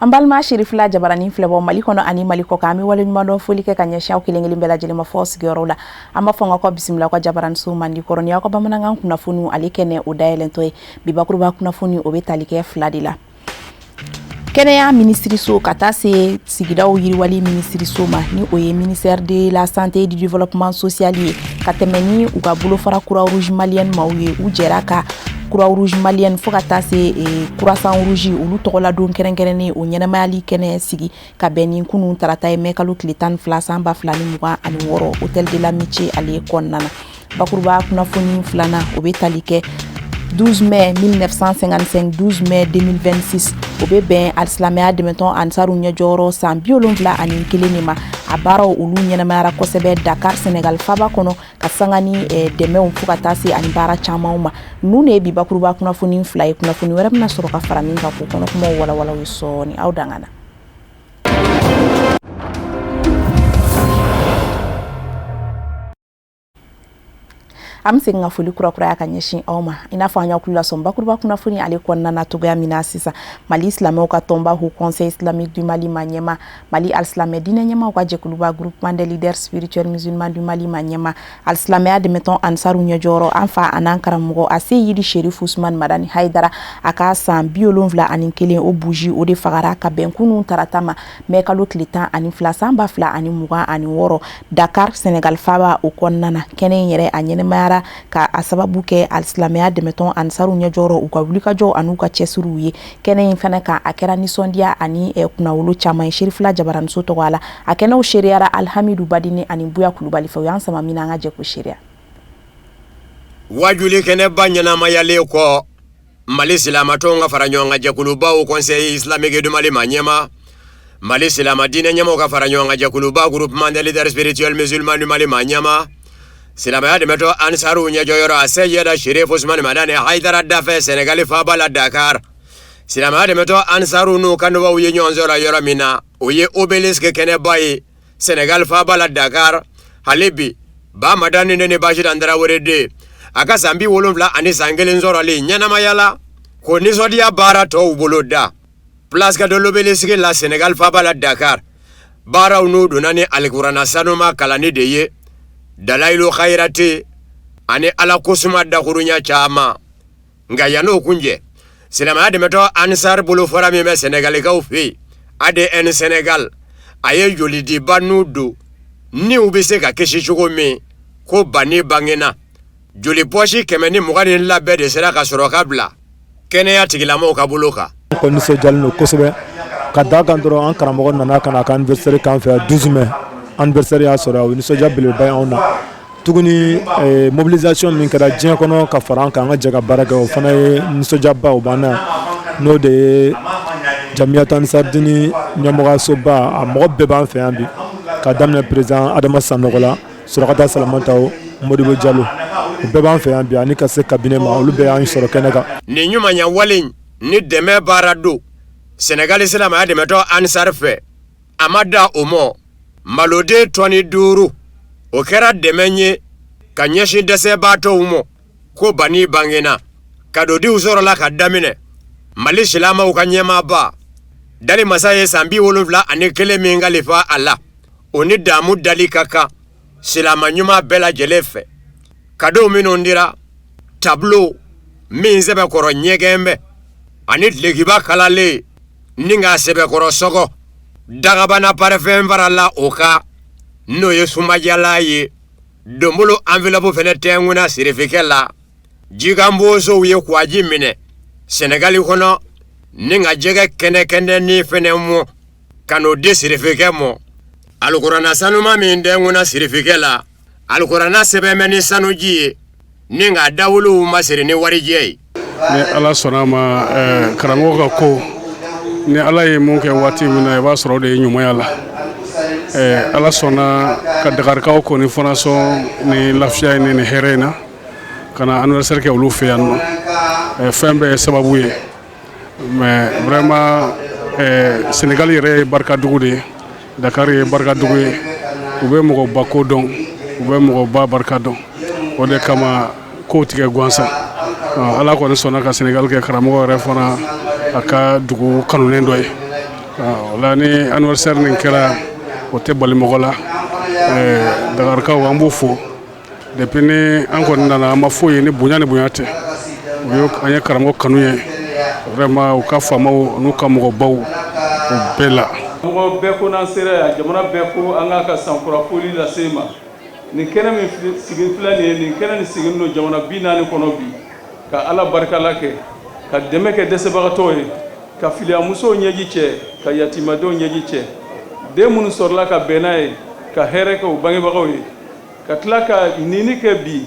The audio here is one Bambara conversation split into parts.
An balima Serifila jabaranin filɛbɔ Mali kɔnɔ ani Mali kɔ kan, an bɛ waleɲumandɔn foli kɛ ka ɲɛsin aw kelen kelen bɛɛ lajɛlen ma fɔ sigiyɔrɔw la. An b'a fɔ n ka bisimila aw ka jabaraninso mandi kɔrɔ ni aw ka bamanankan kunnafoniw ale kɛnɛ o dayɛlɛntɔ ye. Bi bakuruba kunnafoni, o bɛ tali kɛ fila de la: kɛnɛya minisiriso ka taa se sigidaw yiriwali minisiriso ma, ni o ye ministère de la Santé et du Développement social ye, ka tɛmɛ ni u ka bolofara Croix Rouge malienne maaw ye. U jɛra ka Croix Rouge malienne fo ka taa se Croissant Rouge, olu tɔgɔladon kɛrɛnkɛrɛnnen, o ɲɛnamayali kɛnɛ sigi ka bɛn ni kunun tarata ye, mɛ kalo tile 12 san 2026, Hôtel de l'Amitié ale kɔnɔna na. Bakuruba kunnafoni filanan, o bɛ tali kɛ 12 mai 1955, 12 mai 2026, o bɛ bɛn alisilamɛya dɛmɛtɔn Ansaru ɲɛjɔyɔrɔ san 71 de ma. A baaraw, olu ɲɛnamayara kosɛbɛ Dakar, Senegal faba kɔnɔ, ka sanga ni dɛmɛw fo ka taa se ani baara camanw ma. Ninnu de ye bi bakuruba kunnafoni fila ye. Kunnafoni wɛrɛ bɛna sɔrɔ ka fara min kan k'o kɔnɔ kumaw walawalaw ye sɔɔni. Aw dangana. An bɛ segin ka foli kurakuraya ka ɲɛsin aw ma. I n'a fɔ an y'aw tulo lasɔn bakuruba kunnafoni ale kɔnɔna na cogoya min na sisan, Mali silamɛw ka tɔnba Haut Conseil islamique du Mali ma ɲɛma, Mali alisilamɛ diinɛ ɲɛmaw ka jɛkuluba Groupement des leaders spirituels musulmans du Mali ma ɲɛma, alisilamɛya dɛmɛtɔn Ansaru ɲɛjɔyɔrɔ, an fa an'an karamɔgɔ Aseyidi Sherif Usman Madani Hayidara, a ka san 71, o bougie, o de fagara ka bɛn kunun tarata ma, mɛ kalo tile 12 san 2026, Dakar, Senegal faba o kɔnɔna na. Kɛnɛ in yɛrɛ, a ɲɛnɛmayara ka a sababu kɛ alisilamɛya dɛmɛtɔn Ansaru ɲɛjɔyɔrɔ, u ka wulikajɔ an'u ka cɛsiriw ye. Kɛnɛ in fana kan, a kɛra nisɔndiya ani kunnawolo caman ye Serifila jabaraninso tɔgɔ la. A kɛnɛw seereyara Alihamidu Badini ani Buya Kulubali fɛ. U y'an sama min na, an ka jɛ k'o seereya. Wajuli kɛnɛba ɲɛnamayalen kɔ, Mali silamatɔnw ka fara ɲɔgɔn kan jɛkuluba Haut Conseil islamique du Mali ma ɲɛma, Mali silama diinɛ ɲɛmɔgɔw ka fara ɲɔgɔn kan jɛkuluba Groupement des leaders spirituels musulmans du Mali ma ɲɛma, silamɛya dɛmɛtɔn Ansaru ɲɛjɔyɔrɔ Aseyida Sherif Usman Madani Hayidara dafɛ Senegali faaba la Dakar, silamɛya dɛmɛtɔn Ansaru n'u kanubaw ye ɲɔgɔn sɔrɔ yɔrɔ min na, o ye Obélisque kɛnɛba ye Senegal faaba la Dakar. Hali bi Ba Madani ne ni Basitan Tarawele den, a ka san 70 ani san kelen sɔrɔli ɲɛnamaya la, ko nisɔndiya baara tɔw bolo da Place de l'Obélisque la Senegal faaba la Dakar. Baaraw n'u donna ni alikurana sanuma kalanni de ye, dalayilu khayirati ani ala kosuma dakurunya caman. Nka yann'o kun cɛ, silamɛya dɛmɛtɔn Ansar bolofara min bɛ Senegalikaw fɛ yen, ADN Senegal, a ye jolidiba n'u don niw bɛ se ka kisi cogo min ko banni bangena. Joli pɔsi 120 labɛn de sera ka sɔrɔ ka bila kɛnɛya tigilamɔgɔw ka bolo kan. An kɔni nisɔndiyalen don kosɛbɛ ka da kan dɔrɔn, an karamɔgɔ nana ka na a ka anniversaire k'an fɛ yan. 12 mai anniversaire y'a sɔrɔ, o ye nisɔndiya belebeleba ye anw na. Tuguni, mobilisation min kɛra diɲɛ kɔnɔ ka fara an kan, an ka jɛ ka baara kɛ, o fana ye nisɔndiyaba o b'an na yan. N'o de ye Jamiyatu Ansaridini ɲɛmɔgɔyasoba, a mɔgɔ bɛɛ b'an fɛ yan bi, ka daminɛ président Adama Sanɔgɔ la, Surakata Salamata, Modibo Jalo, o bɛɛ b'an fɛ yan bi, ani ka se cabinet ma, olu bɛɛ y'an sɔrɔ kɛnɛ kan. Nin ɲumanya wale ni dɛmɛ baara don Senegali silamɛya dɛmɛtɔn Ansar fɛ, a ma da o mɔ. Maloden tɔni 5, o kɛra dɛmɛ ye ka ɲɛsin dɛsɛbaatɔw ma ko banni bangena. Kadodiw sɔrɔla ka daminɛ Mali silamɛw ka ɲɛmaaba dali masa ye san 71 min kalifa a la, o ni damu dali ka kan silamɛ ɲuman bɛɛ lajɛlen fɛ. Kadow minnu dira, tableau min sɛbɛkɔrɔ ɲɛgɛn bɛ ani dulokiba kalalen ni k'a sɛbɛkɔrɔ sɔgɔ, dagabana parfum farala o kan, n'o ye sumajala ye. Donbolo enveloppe fɛnɛ tɛnkunna sirifikɛ la. Jikanbosow ye kwaji minɛ Senegali kɔnɔ ni ka jɛgɛ kɛnɛkɛnɛnin fɛnɛ mɔ ka n'o di sirifikɛ mɔ. Alikuranna sanuma min tɛnkunna sirifikɛ la, alikuranna sɛbɛn bɛ ni sanuji ye ni k'a dawolow masiri ni warijɛ ye. Ni Ala sɔnna a ma, karamɔgɔ ka ko, ni Ala ye mun kɛ waati min na, i b'a sɔrɔ o de ye ɲumanya la. Ala sɔnna ka Dakarikaw kɔni fana sɔn ni lafiya in ni hɛrɛ in na ka na anniversaire kɛ olu fɛ yan nɔ. Fɛn bɛɛ ye sababu ye, mais vraiment Sénégal yɛrɛ ye barikadugu de ye, Dakar ye barikadugu ye. U bɛ mɔgɔba ko dɔn, u bɛ mɔgɔba barika dɔn, o de kama kow tigɛ gansan. Ala kɔni sɔnna ka Sénégal kɛ karamɔgɔ yɛrɛ fana a ka dugu kanunen dɔ ye. O la ni anniversaire nin kɛra, o tɛ bali mɔgɔ la. Dakarikaw, an b'u fo. Depuis ni an kɔni nana, an ma foyi ye ni bonya ni bonya tɛ. O ye an ye karamɔgɔ kanu ye vraiment, u ka faamaw n'u ka mɔgɔbaw, o bɛɛ la. Mɔgɔ bɛɛ ko n'an sera yan, jamana bɛɛ ko an k'a ka sankura foli lase ma. Nin kɛnɛ min sigi filɛ nin ye, nin kɛnɛ nin sigilen don jamana 40 kɔnɔ bi, ka Ala barikala kɛ, ka dɛmɛ kɛ dɛsɛbagatɔw ye, ka filiyamusow ɲɛji cɛ, ka yatimadenw ɲɛji cɛ, den minnu sɔrɔla ka bɛn n'a ye, ka hɛrɛ kɛ u bangebagaw ye, ka tila ka nini kɛ bi.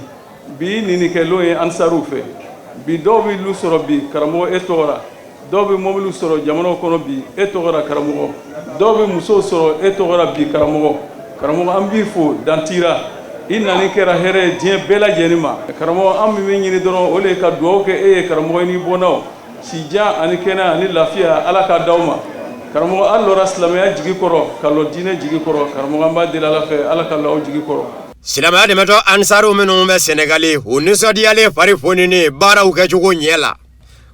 Bi ninikɛlon ye Ansariw fɛ bi. Dɔw bɛ lu sɔrɔ bi, karamɔgɔ, e tɔgɔ la. Dɔw bɛ mɔbiliw sɔrɔ jamanaw kɔnɔ bi, e tɔgɔ la, karamɔgɔ. Dɔw bɛ musow sɔrɔ e tɔgɔ la bi, karamɔgɔ. Karamɔgɔ, an b'i fo dantira. I nani kɛra hɛrɛ ye diɲɛ bɛɛ lajɛlen ma. Karamɔgɔ, an min bɛ ɲini dɔrɔn, o de ye ka dugawu kɛ e ye, karamɔgɔ, n'i bɔnnaw sijan ani kɛnɛ ani lafiya, Ala k'a d'aw ma. Karamɔgɔ, an lɔra silamɛya jigi kɔrɔ, ka lɔ diinɛ jigi kɔrɔ. Karamɔgɔ, an b'a deli Ala fɛ, Ala ka lɔ aw jigi kɔrɔ. Silamɛya dɛmɛtɔn Ansaru minnu bɛ Sɛnɛgali, u nisɔndiyalen, fari foninen baaraw kɛcogo ɲɛ la,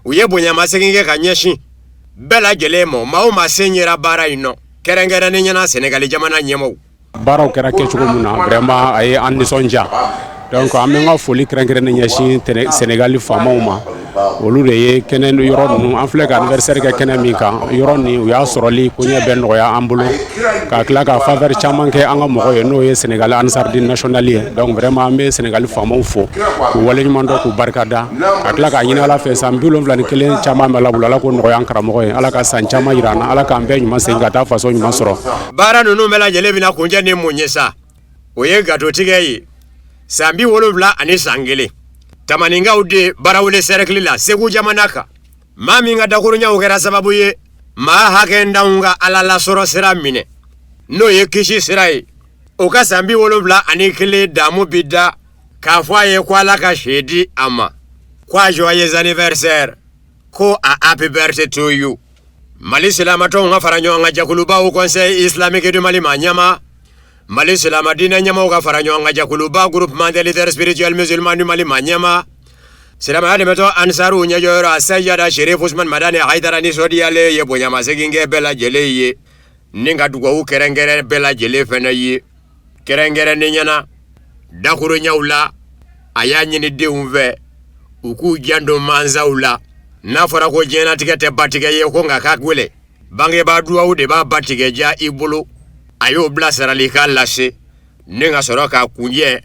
u ye bonyamasegin kɛ ka ɲɛsin bɛɛ lajɛlen ma, maa o maa sen yera baara in nɔ, kɛrɛnkɛrɛnnen ɲɛna Sɛnɛgali jamana ɲɛmaaw. Baaraw kɛra kɛcogo min na, vraiment, a ye an nisɔndiya. Donc an bɛ n ka foli kɛrɛnkɛrɛnnen ɲɛsin Sénégal faamaw ma. Olu de ye kɛnɛ yɔrɔ ninnu, an filɛ ka anniversaire kɛ kɛnɛ min kan, yɔrɔ nin, u y'a sɔrɔli koɲɛ bɛɛ nɔgɔya an bolo, ka tila ka faveur caman kɛ an ka mɔgɔw ye, n'o ye Sénégal Ansardine national ye. Donc vraiment, an bɛ Sénégal faamaw fo k'u waleɲuman dɔn, k'u barikada, ka tila k'a ɲini Ala fɛ, san 71 caman bɛ Ala bolo, Ala k'o nɔgɔya an karamɔgɔ ye. Ala ka san caman yira an na, Ala k'an bɛɛ ɲuman segin ka taa faso ɲuman sɔrɔ. Baara ninnu bɛɛ lajɛlen bɛna kuncɛ ni mun ye sa? O ye gatotigɛ ye. San 71 san kelen, Tamaninkaw de Barawele sɛrɛkili la, Segu jamana kan, maa min ka dakuruɲaw kɛra sababu ye maa hakɛntanw ka Ala lasɔrɔ sira minɛ, n'o ye kisi sira ye, o ka san 71 damu bi da k'a fɔ a ye ko Ala ka si di a ma, ko a joyeux anniversaire, ko a happy birthday to you. Mali silamatɔnw ka fara ɲɔgɔn kan jɛkuluba Haut Conseil islamique du Mali ma ɲɛma, Mali silama diinɛ ɲɛmaw ka fara ɲɔgɔn kan jɛkuluba Groupement des leaders spirituels musulmans du Mali ma ɲɛma, silamɛya dɛmɛtɔn Ansaru ɲɛjɔyɔrɔ a Seyida Sherif Usman Madani Hayidara nisɔndiyalen ye bonyamasegin kɛ bɛɛ lajɛlen ye, ni ka dugawu kɛrɛnkɛrɛn bɛɛ lajɛlen fɛnɛ ye, kɛrɛnkɛrɛnnen ɲɛna dakuruɲaw la. A y'a ɲini denw fɛ u k'u janto mansaw la. N'a fɔra ko diɲɛnatigɛ tɛ batigɛ ye, ko nka ka gwɛlɛ, bangebaa duwawu de b'a batigɛ diya i bolo. A y'o bilasiralikan lase ni ka sɔrɔ k'a kuncɛ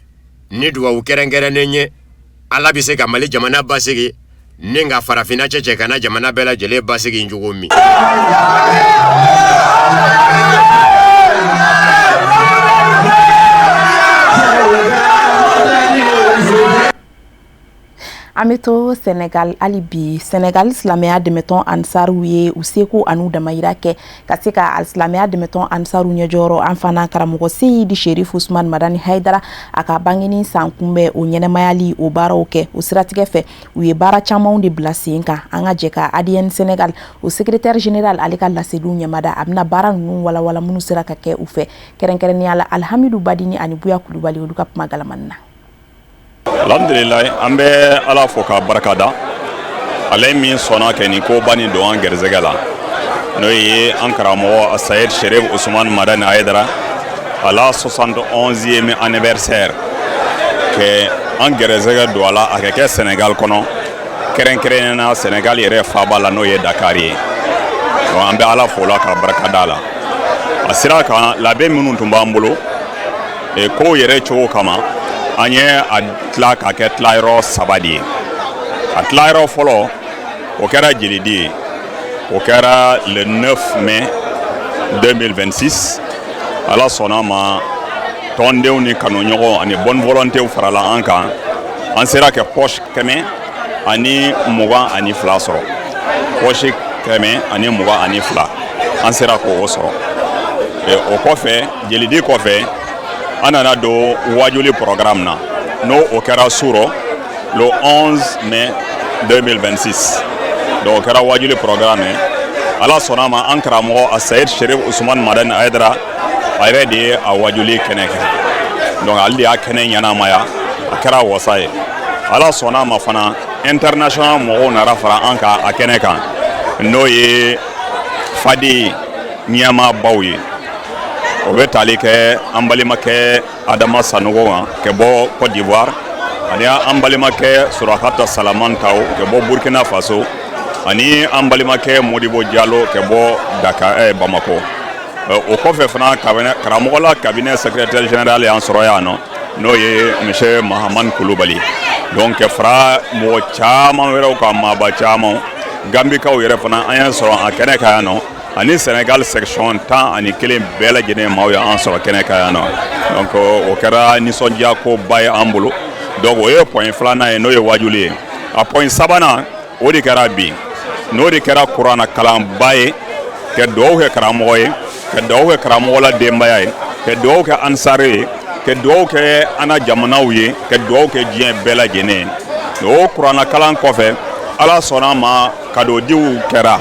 ni duwawu kɛrɛnkɛrɛnnen ye: Ala bɛ se ka Mali jamana basigi ni ka farafinna cɛcɛ ka na jamana bɛɛ lajɛlen basigi cogo min. An bɛ to Senegal hali bi. Senegal silamɛya dɛmɛtɔn Ansaru ye u seko an'u damayira kɛ ka se ka silamɛya dɛmɛtɔn Ansaru ɲɛjɔyɔrɔ, an fana karamɔgɔ Seyidi Sherif Usman Madani Hayidara, a ka bangeni san kunbɛn, o ɲɛnɛmayali, o baaraw kɛ. O siratigɛ fɛ, u ye baara camanw de bila sen kan. An ka jɛ ka ADN Senegal, o secrétaire général, ale ka laseliw ɲɛmada. A bɛna baara ninnu walawala minnu sera ka kɛ u fɛ, kɛrɛnkɛrɛnnenya la Alhamidu Badini ani Buya Kulubali, olu ka kuma galamani na. Alhamdulilayi, an bɛ Ala fo k'a barika da, ale min sɔnna kɛ nin koba nin don an gɛrɛsɛgɛ la, n'o ye an karamɔgɔ Sayid Sherif Usman Madani Hayidara, a la 71e anniversaire kɛ an gɛrɛsɛgɛ don a la, a ka kɛ Senegal kɔnɔ, kɛrɛnkɛrɛnnenya na Senegal yɛrɛ faaba la, n'o ye Dakar ye. Donc an bɛ Ala fo la ka barika da la. A sira kan, labɛn minnu tun b'an bolo kow yɛrɛ cogo kama, an ye a tila ka kɛ tilayɔrɔ saba de ye. A tilayɔrɔ fɔlɔ, o kɛra jelidi ye, o kɛra le 9 mai 2026. Ala sɔnna ma, tɔndenw ni kanuɲɔgɔn ani bonne volontéw farala an kan, an sera kɛ poche 122 sɔrɔ. Poche 122, an sera k'o sɔrɔ. O kɔfɛ, jelidi kɔfɛ, an nana don wajuli programme na, n'o o kɛra surɔ le 11 mai 2026. Donc o kɛra wajuli programme ye. Ala sɔnna ma, an karamɔgɔ a Sayid Sherif Usman Madani Hayidara, a yɛrɛ de ye a wajuli kɛnɛ kɛ. Donc ale de y'a kɛnɛ ɲɛnamaya, a kɛra wasa ye. Ala sɔnna ma fana, international mɔgɔw nana fara an kan a kɛnɛ kan, n'o ye Fadi. ɲɛmaabaw ye. O bɛ tali kɛ an balimakɛ Adama Sanogo kan ka bɔ Côte d'Ivoire, ani an balimakɛ Surakata Salaman Taw ka bɔ Burkina Faso, ani an balimakɛ Modibo Jalo ka bɔ Dakar, Bamako. O kɔfɛ fana, karamɔgɔ la cabinet secrétaire général y'an sɔrɔ yan nɔ, n'o ye monsieur Mahamani Kulubali. Donc ka fara mɔgɔ caman wɛrɛw kan, maaba caman, Gambikaw yɛrɛ fana an y'a sɔrɔ a kɛnɛ kan yan nɔ, ani Sénégal section 11 bɛɛ lajɛlen maaw y'an sɔrɔ kɛnɛ kan yan nɔ. Donc o kɛra nisɔndiya koba ye an bolo. Donc o ye point filanan ye, n'o ye wajuli ye. A point sabanan, o de kɛra bi, n'o de kɛra kuranna kalanba ye, ka dugawu kɛ karamɔgɔ ye, ka dugawu kɛ karamɔgɔ la denbaya ye, ka dugawu kɛ ansare ye, ka dugawu kɛ an na jamanaw ye, ka dugawu kɛ diɲɛ bɛɛ lajɛlen ye. O kuranna kalan kɔfɛ, Ala sɔnna ma, cadeau diw kɛra,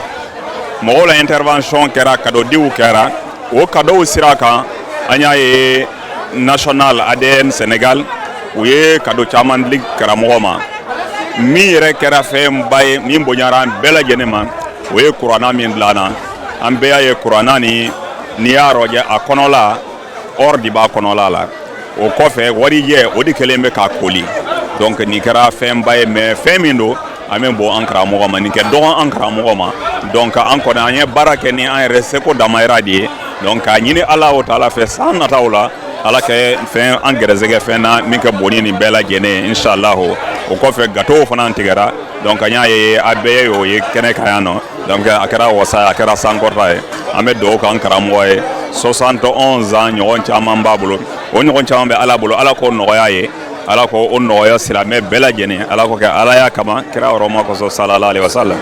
mɔgɔw la intervention kɛra, cadeau diw kɛra. O cadeau sira kan, an y'a ye national ADN Sénégal, u ye cadeau caman di karamɔgɔ ma. Min yɛrɛ kɛra fɛnba ye, min bonyara an bɛɛ lajɛlen ma, o ye kuranna min dilanna. An bɛɛ y'a ye kuranna ni, n'i y'a rɔjɛ a kɔnɔla, or de b'a kɔnɔla la. O kɔfɛ, warijɛ o de kɛlen bɛ k'a koli. Donc nin kɛra fɛnba ye, mais fɛn min don, an bɛ bɔ an karamɔgɔ ma, nin kɛ dɔgɔn an karamɔgɔ ma. Donc an kɔni, an ye baara kɛ ni an yɛrɛ seko damayira de ye. Donc k'a ɲini Ala o taala fɛ, san nataw la, Ala kɛ fɛn an gɛrɛsɛgɛ fɛn na min kɛ bon ni nin bɛɛ lajɛlen ye, inshallah. O kɔfɛ, gâteau fana tigɛra. Donc an y'a ye, a bɛɛ ye o ye kɛnɛ kan yan nɔ. Donc a kɛra wasa ye, a kɛra sankɔrɔta ye. An bɛ dugawu k'an karamɔgɔ ye. 71 ans ɲɔgɔn caman b'a bolo, o ɲɔgɔn caman bɛ Ala bolo. Ala k'o nɔgɔya ye, Ala ko o nɔgɔya silamɛ bɛɛ lajɛlen, Ala k'o kɛ Alaya kama, kira hɔrɔma kosɔn, sallallahu alaihi wasallam.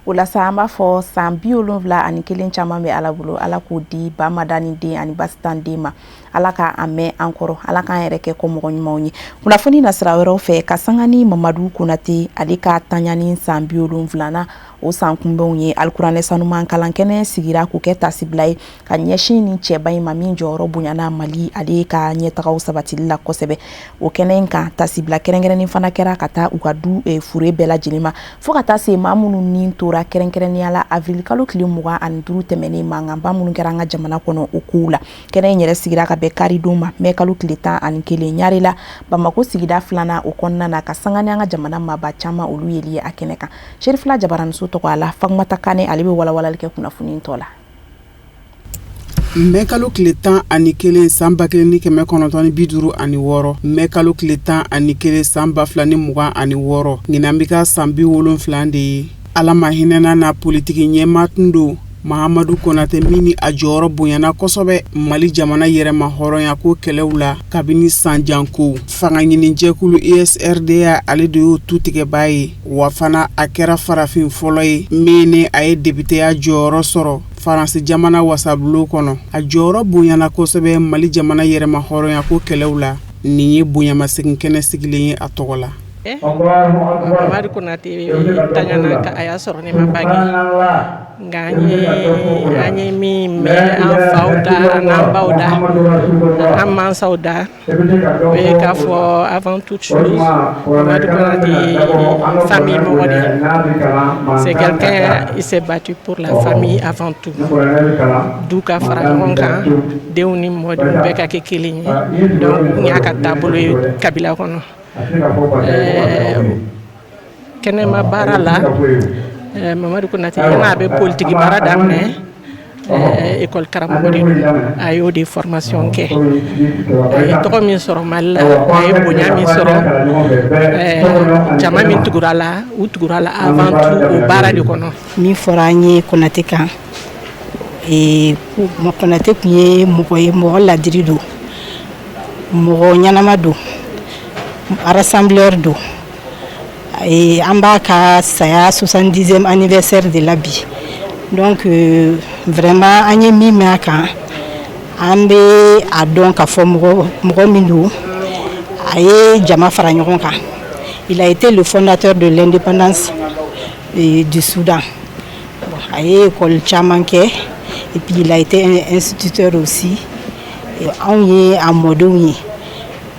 O la sa, an b'a fɔ san 71 caman bɛ Ala bolo. Ala k'o di ba Madani den ani Basitan den ma. Ala ka a mɛn an kɔrɔ, Ala k'an yɛrɛ kɛ kɔ mɔgɔ ɲumanw ye. Kunnafoni na sira wɛrɛw fɛ, ka sanga ni Mamadu Konate ale ka taɲani san 70nan o san kunbɛnw ye, alikuranɛ sanuman kalankɛnɛ sigira k'o kɛ tasibila ye ka ɲɛsin ni cɛba in ma, min jɔyɔrɔ bonyana Mali ale ka ɲɛtagaw sabatili la kosɛbɛ. O kɛnɛ in kan, tasibila kɛrɛnkɛrɛnnen fana kɛra ka taa u ka du fure bɛɛ lajɛlen ma, fo ka taa se maa minnu ni tora, kɛrɛnkɛrɛnnenya la avril kalo tile 25 tɛmɛnen, mankanba minnu kɛra an ka jamana kɔnɔ o kow la. Kɛnɛ in yɛrɛ sigira ka bɛn karidon ma, mɛ kalo tile 11, Ɲarela, Bamakɔ sigida filanan o kɔnɔna na, ka sanga ni an ka jamana maaba caman olu yeli ye a kɛnɛ kan. Serifila Jabaraniso tɔgɔ la, Fatumata Kanɛ ale bɛ walawalali kɛ kunnafoni tɔ la. Mɛ kalo tile 11 san 1956, mɛ kalo tile 11 san 2026, ɲinan bɛ ka san 70 de ye. Ala ma hinɛna na, politiki ɲɛmaa tun don, Mahamadu Konatɛ, min ni a jɔyɔrɔ bonyana kosɛbɛ Mali jamana yɛrɛma hɔrɔnya ko kɛlɛw la kabini san jan ko. Fanga ɲinijɛkulu USRDA, ale de y'o tutigɛbaa ye, wa fana a kɛra farafin fɔlɔ ye min ni a ye depiteya jɔyɔrɔ sɔrɔ Faransi jamana wasabulon kɔnɔ. A jɔyɔrɔ bonyana kosɛbɛ Mali jamana yɛrɛma hɔrɔnya ko kɛlɛw la. Nin ye bonyamasegin kɛnɛ sigilen ye a tɔgɔ la. Mamadu Konate taɲana ka a y'a sɔrɔ ne ma bange, nka an ye min mɛn an faw da, an n'an baw da, an mansaw da, o ye k'a fɔ avant toute chose, Mamadu Konate ye famille mɔgɔ de ye. C'est quelqu'un, il s'est battu pour la famille avant tout. Du ka fara ɲɔgɔn kan, denw ni mɔdenw bɛɛ ka kɛ kelen ye. Donc n y'a ka taabolo ye kabila kɔnɔ. Kɛnɛma baara la, Mamadu Konate, n'a bɛ politiki baara daminɛ, école karamɔgɔ de don. A y'o de formation kɛ. A ye tɔgɔ min sɔrɔ Mali la, a ye bonya min sɔrɔ, jama min tugura la, u tugura la avant tout o baara de kɔnɔ. Min fɔra an ye Konate kan, Konate tun ye mɔgɔ ye, mɔgɔ ladiri don, mɔgɔ ɲɛnama don, rassembleur don. An b'a ka saya 70e anniversaire de la bi. Donc vraiment, an ye min mɛn a kan, an bɛ a dɔn k'a fɔ mɔgɔ mɔgɔ min don, a ye jama fara ɲɔgɔn kan. Il a été le fondateur de l'indépendance du Soudan. Bon, a ye école caman kɛ et puis il a été un instituteur aussi. Anw ye a mɔdenw ye.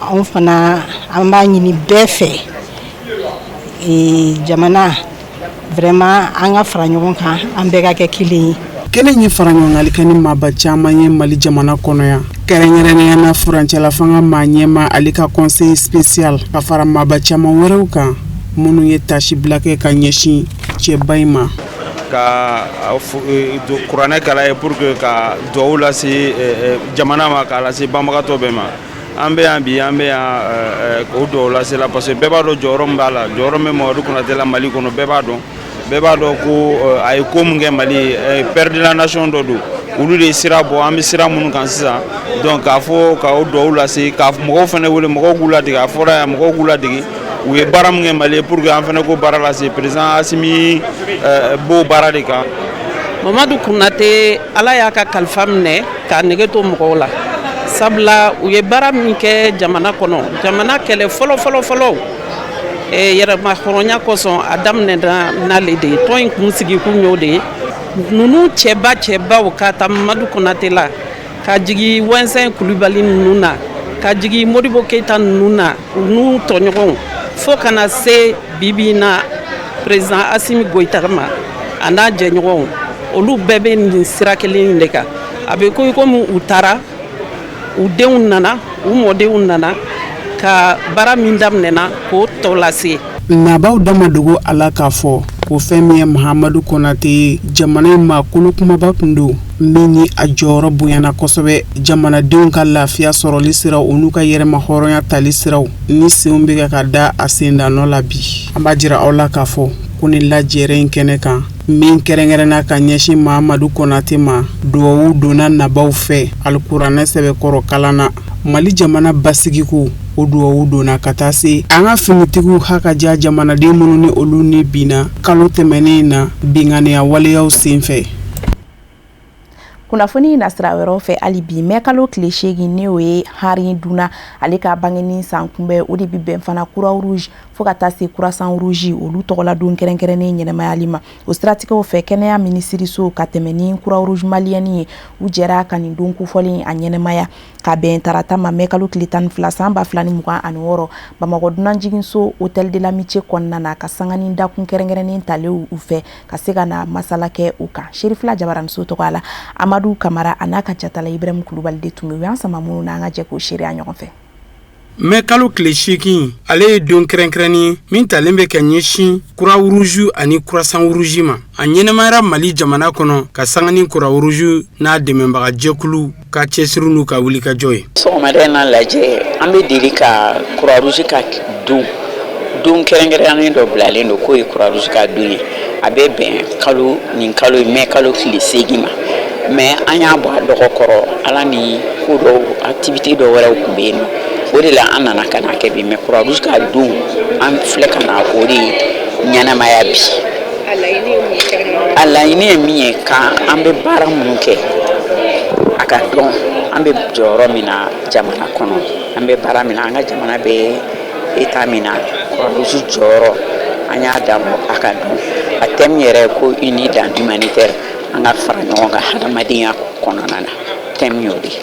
Anw fana, an b'a ɲini bɛɛ fɛ, jamana vraiment, an ka fara ɲɔgɔn kan, an bɛɛ ka kɛ kelen ye. Kɛnɛ ye fara ɲɔgɔngali kɛ ni maaba caman ye Mali jamana kɔnɔ yan, kɛrɛnkɛrɛnnenya na furancɛla fanga maa ɲɛma, ale ka conseil spécial, ka fara maaba caman wɛrɛw kan minnu ye tasibila kɛ ka ɲɛsin cɛba in ma. Ka kuranɛ kalan ye pour que ka duwawu lase jamana ma, k'a lase banbagatɔ bɛɛ ma. An bɛ yan bi, an bɛ yan k'o duwawu lase la, parce que bɛɛ b'a dɔn jɔyɔrɔ min b'a la, jɔyɔrɔ min bɛ Mamadu Konate la Mali kɔnɔ. Bɛɛ b'a dɔn, bɛɛ b'a dɔn ko a ye ko min kɛ Mali ye, père de la nation dɔ don. Olu de ye sira bɔ an bɛ sira minnu kan sisan. Donc k'a fɔ ka o duwawu lase, ka mɔgɔw fana wele, mɔgɔw k'u ladege. A fɔra yan, mɔgɔw k'u ladege u ye baara min kɛ Mali ye, pour que an fana k'o baara lase. Président Assimi b'o baara de kan. Mamadu Konate, Ala y'a ka kalifa minɛ k'a nege to mɔgɔw la, sabula u ye baara min kɛ jamana kɔnɔ, jamana kɛlɛ fɔlɔ fɔlɔ fɔlɔ yɛrɛma hɔrɔnya kosɔn, a daminɛna n'ale de ye. Tɔn in kun sigi kun y'o de ye. Ninnu cɛba cɛbaw, ka ta Mamadu Konate la ka jigi Wɛnsɛn Kulubali ninnu na, ka jigi Modibo Keyita ninnu na, u n'u tɔɲɔgɔnw, fo ka na se bibi in na président Assimi Goïta ma, a n'a jɛɲɔgɔnw, olu bɛɛ bɛ nin sira kelen in de kan. A bɛ ko komi u taara, u denw nana, u mɔdenw nana ka baara min daminɛna k'o tɔ lase. Nabaw da ma dogo a la k'a fɔ ko fɛn min ye Mahamadu Konate ye, jamana in maa kolo kumaba tun don min ni a jɔyɔrɔ bonyana kosɛbɛ jamanadenw ka lafiya sɔrɔli siraw, u n'u ka yɛrɛma hɔrɔnya tali siraw ni senw bɛ ka da a sendanɔ la. Bi, an b'a jira aw la k'a fɔ ko ni lajɛrɛ in kɛnɛ kan min kɛrɛnkɛrɛnna ka ɲɛsin Mahamadu Konate ma, duwawu donna nabaw fɛ, alikuranɛ sɛbɛkɔrɔ kalan na, Mali jamana basigiko o duwawu donna, ka taa se an ka finitigiw ha ka diya jamanaden minnu ni olu ni binna kalo tɛmɛnen na binganiya waleyaw senfɛ. Kunnafoni nasira wɛrɛw fɛ hali bi, mɛ kalo tile 8, ni o ye Henri Dunant ale ka bangeni san kunbɛn, o de bi bɛn fana Croix Rouge fo ka taa se Croissant Rouge, olu tɔgɔla don kɛrɛnkɛrɛnnen ɲɛnɛmayali ma. O siratigɛw fɛ, kɛnɛya minisiriso ka tɛmɛ ni Croix Rouge malienne ye, u jɛra ka nin don kofɔlen a ɲɛnɛmaya ka bɛn tarata ma, mɛ kalo tile 12 san 2026, Bamakɔ dunanjiginso Hôtel de l'Amitié kɔnɔna na, ka sanga ni dakun kɛrɛnkɛrɛnnen talen u fɛ ka se ka na masala kɛ u kan. Serifila Jabaraniso tɔgɔ la, Amadu Kamara a n'a ka jatala Ibrahim Kulubali de tun bɛ. U y'an sama minnu na, an ka jɛ k'o seereya ɲɔgɔn fɛ. Mɛ kalo tile 8, ale ye don kɛrɛnkɛrɛnnen min talen bɛ ka ɲɛsin Croix Rouge ani Croissant Rouge ma. A ɲɛnɛmayara Mali jamana kɔnɔ ka sanga ni Croix Rouge n'a dɛmɛbaga jɛkulu ka cɛsiri n'u ka wulikajɔ ye. Sɔgɔmada in na lajɛ, an bɛ deli ka Croix Rouge ka don don kɛrɛnkɛrɛnnen dɔ bilalen don k'o ye Croix Rouge ka don ye. A bɛ bɛn kalo nin kalo ye, mɛ kalo tile 8 ma. Mais an y'a bɔ a dɔgɔ kɔrɔ, ala ni ko dɔw, activité dɔw wɛrɛw tun bɛ yen nɔ, o de la an nana ka na kɛ bi. Mais Croix Rouge ka don, an filɛ ka na o de ɲɛnamaya bi. A laɲini ye min ye, ka an bɛ baara minnu kɛ, a ka dɔn an bɛ jɔyɔrɔ min na jamana kɔnɔ, an bɛ baara min na, an ka jamana bɛ état min na, Croix Rouge jɔyɔrɔ, an y'a dabɔ a ka dɔn. A thème yɛrɛ ko unis dans l'humanitaire, an ka fara ɲɔgɔn kan hadamadenya kɔnɔna na, thème y'o de ye.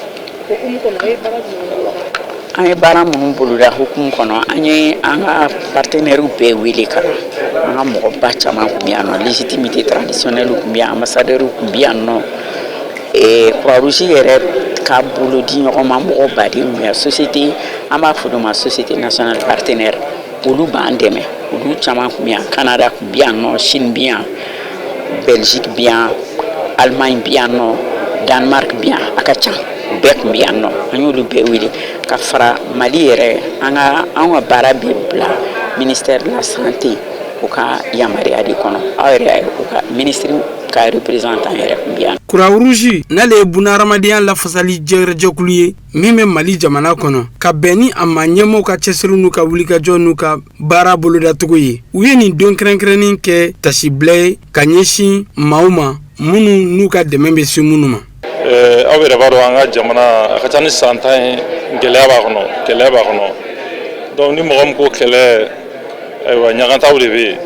An ye baara minnu boloda hukumu kɔnɔ, an ye an ka partenaires bɛɛ wele ka na. An ka mɔgɔba caman tun bɛ yan nɔ, légitimité traditionnelle tun bɛ yan, ambassadeurs tun bɛ yan nɔ, Croix Rouge yɛrɛ ka bolo di ɲɔgɔn ma mɔgɔ baden tun bɛ yan, société, an b'a fɔ o ma société nationale partenaire, olu b'an dɛmɛ, olu caman tun bɛ yan. Canada tun bɛ yan nɔ, Chine bɛ yan, Belgique bɛ yan, Allemagne bɛ yan nɔ, Danemark bɛ yan, a ka ca, bɛɛ tun bɛ yan nɔ. An y'olu bɛɛ wele ka fara Mali yɛrɛ. An ka anw ka baara bɛ bila ministère de la santé o ka yamaruya de kɔnɔ. Aw yɛrɛ y'a ye, u ka ministre ka représentant yɛrɛ tun bɛ yan. Croix Rouge n'ale ye bunahadamadenya lafasali jɛgɛjɛkulu ye min bɛ Mali jamana kɔnɔ, ka bɛn ni a ma ɲɛmɔgɔw ka cɛsiri n'u ka wulikajɔ n'u ka baara bolodacogo ye, u ye nin don kɛrɛnkɛrɛnnen kɛ tasibila ye ka ɲɛsin maaw ma minnu n'u ka dɛmɛ bɛ se minnu ma. Aw yɛrɛ b'a dɔn, an ka jamana a ka ca ni san 10 ye, gɛlɛya b'a kɔnɔ, gɛlɛya b'a kɔnɔ. Donc ni mɔgɔ min ko kɛlɛ, ayiwa, ɲagantaw de bɛ yen,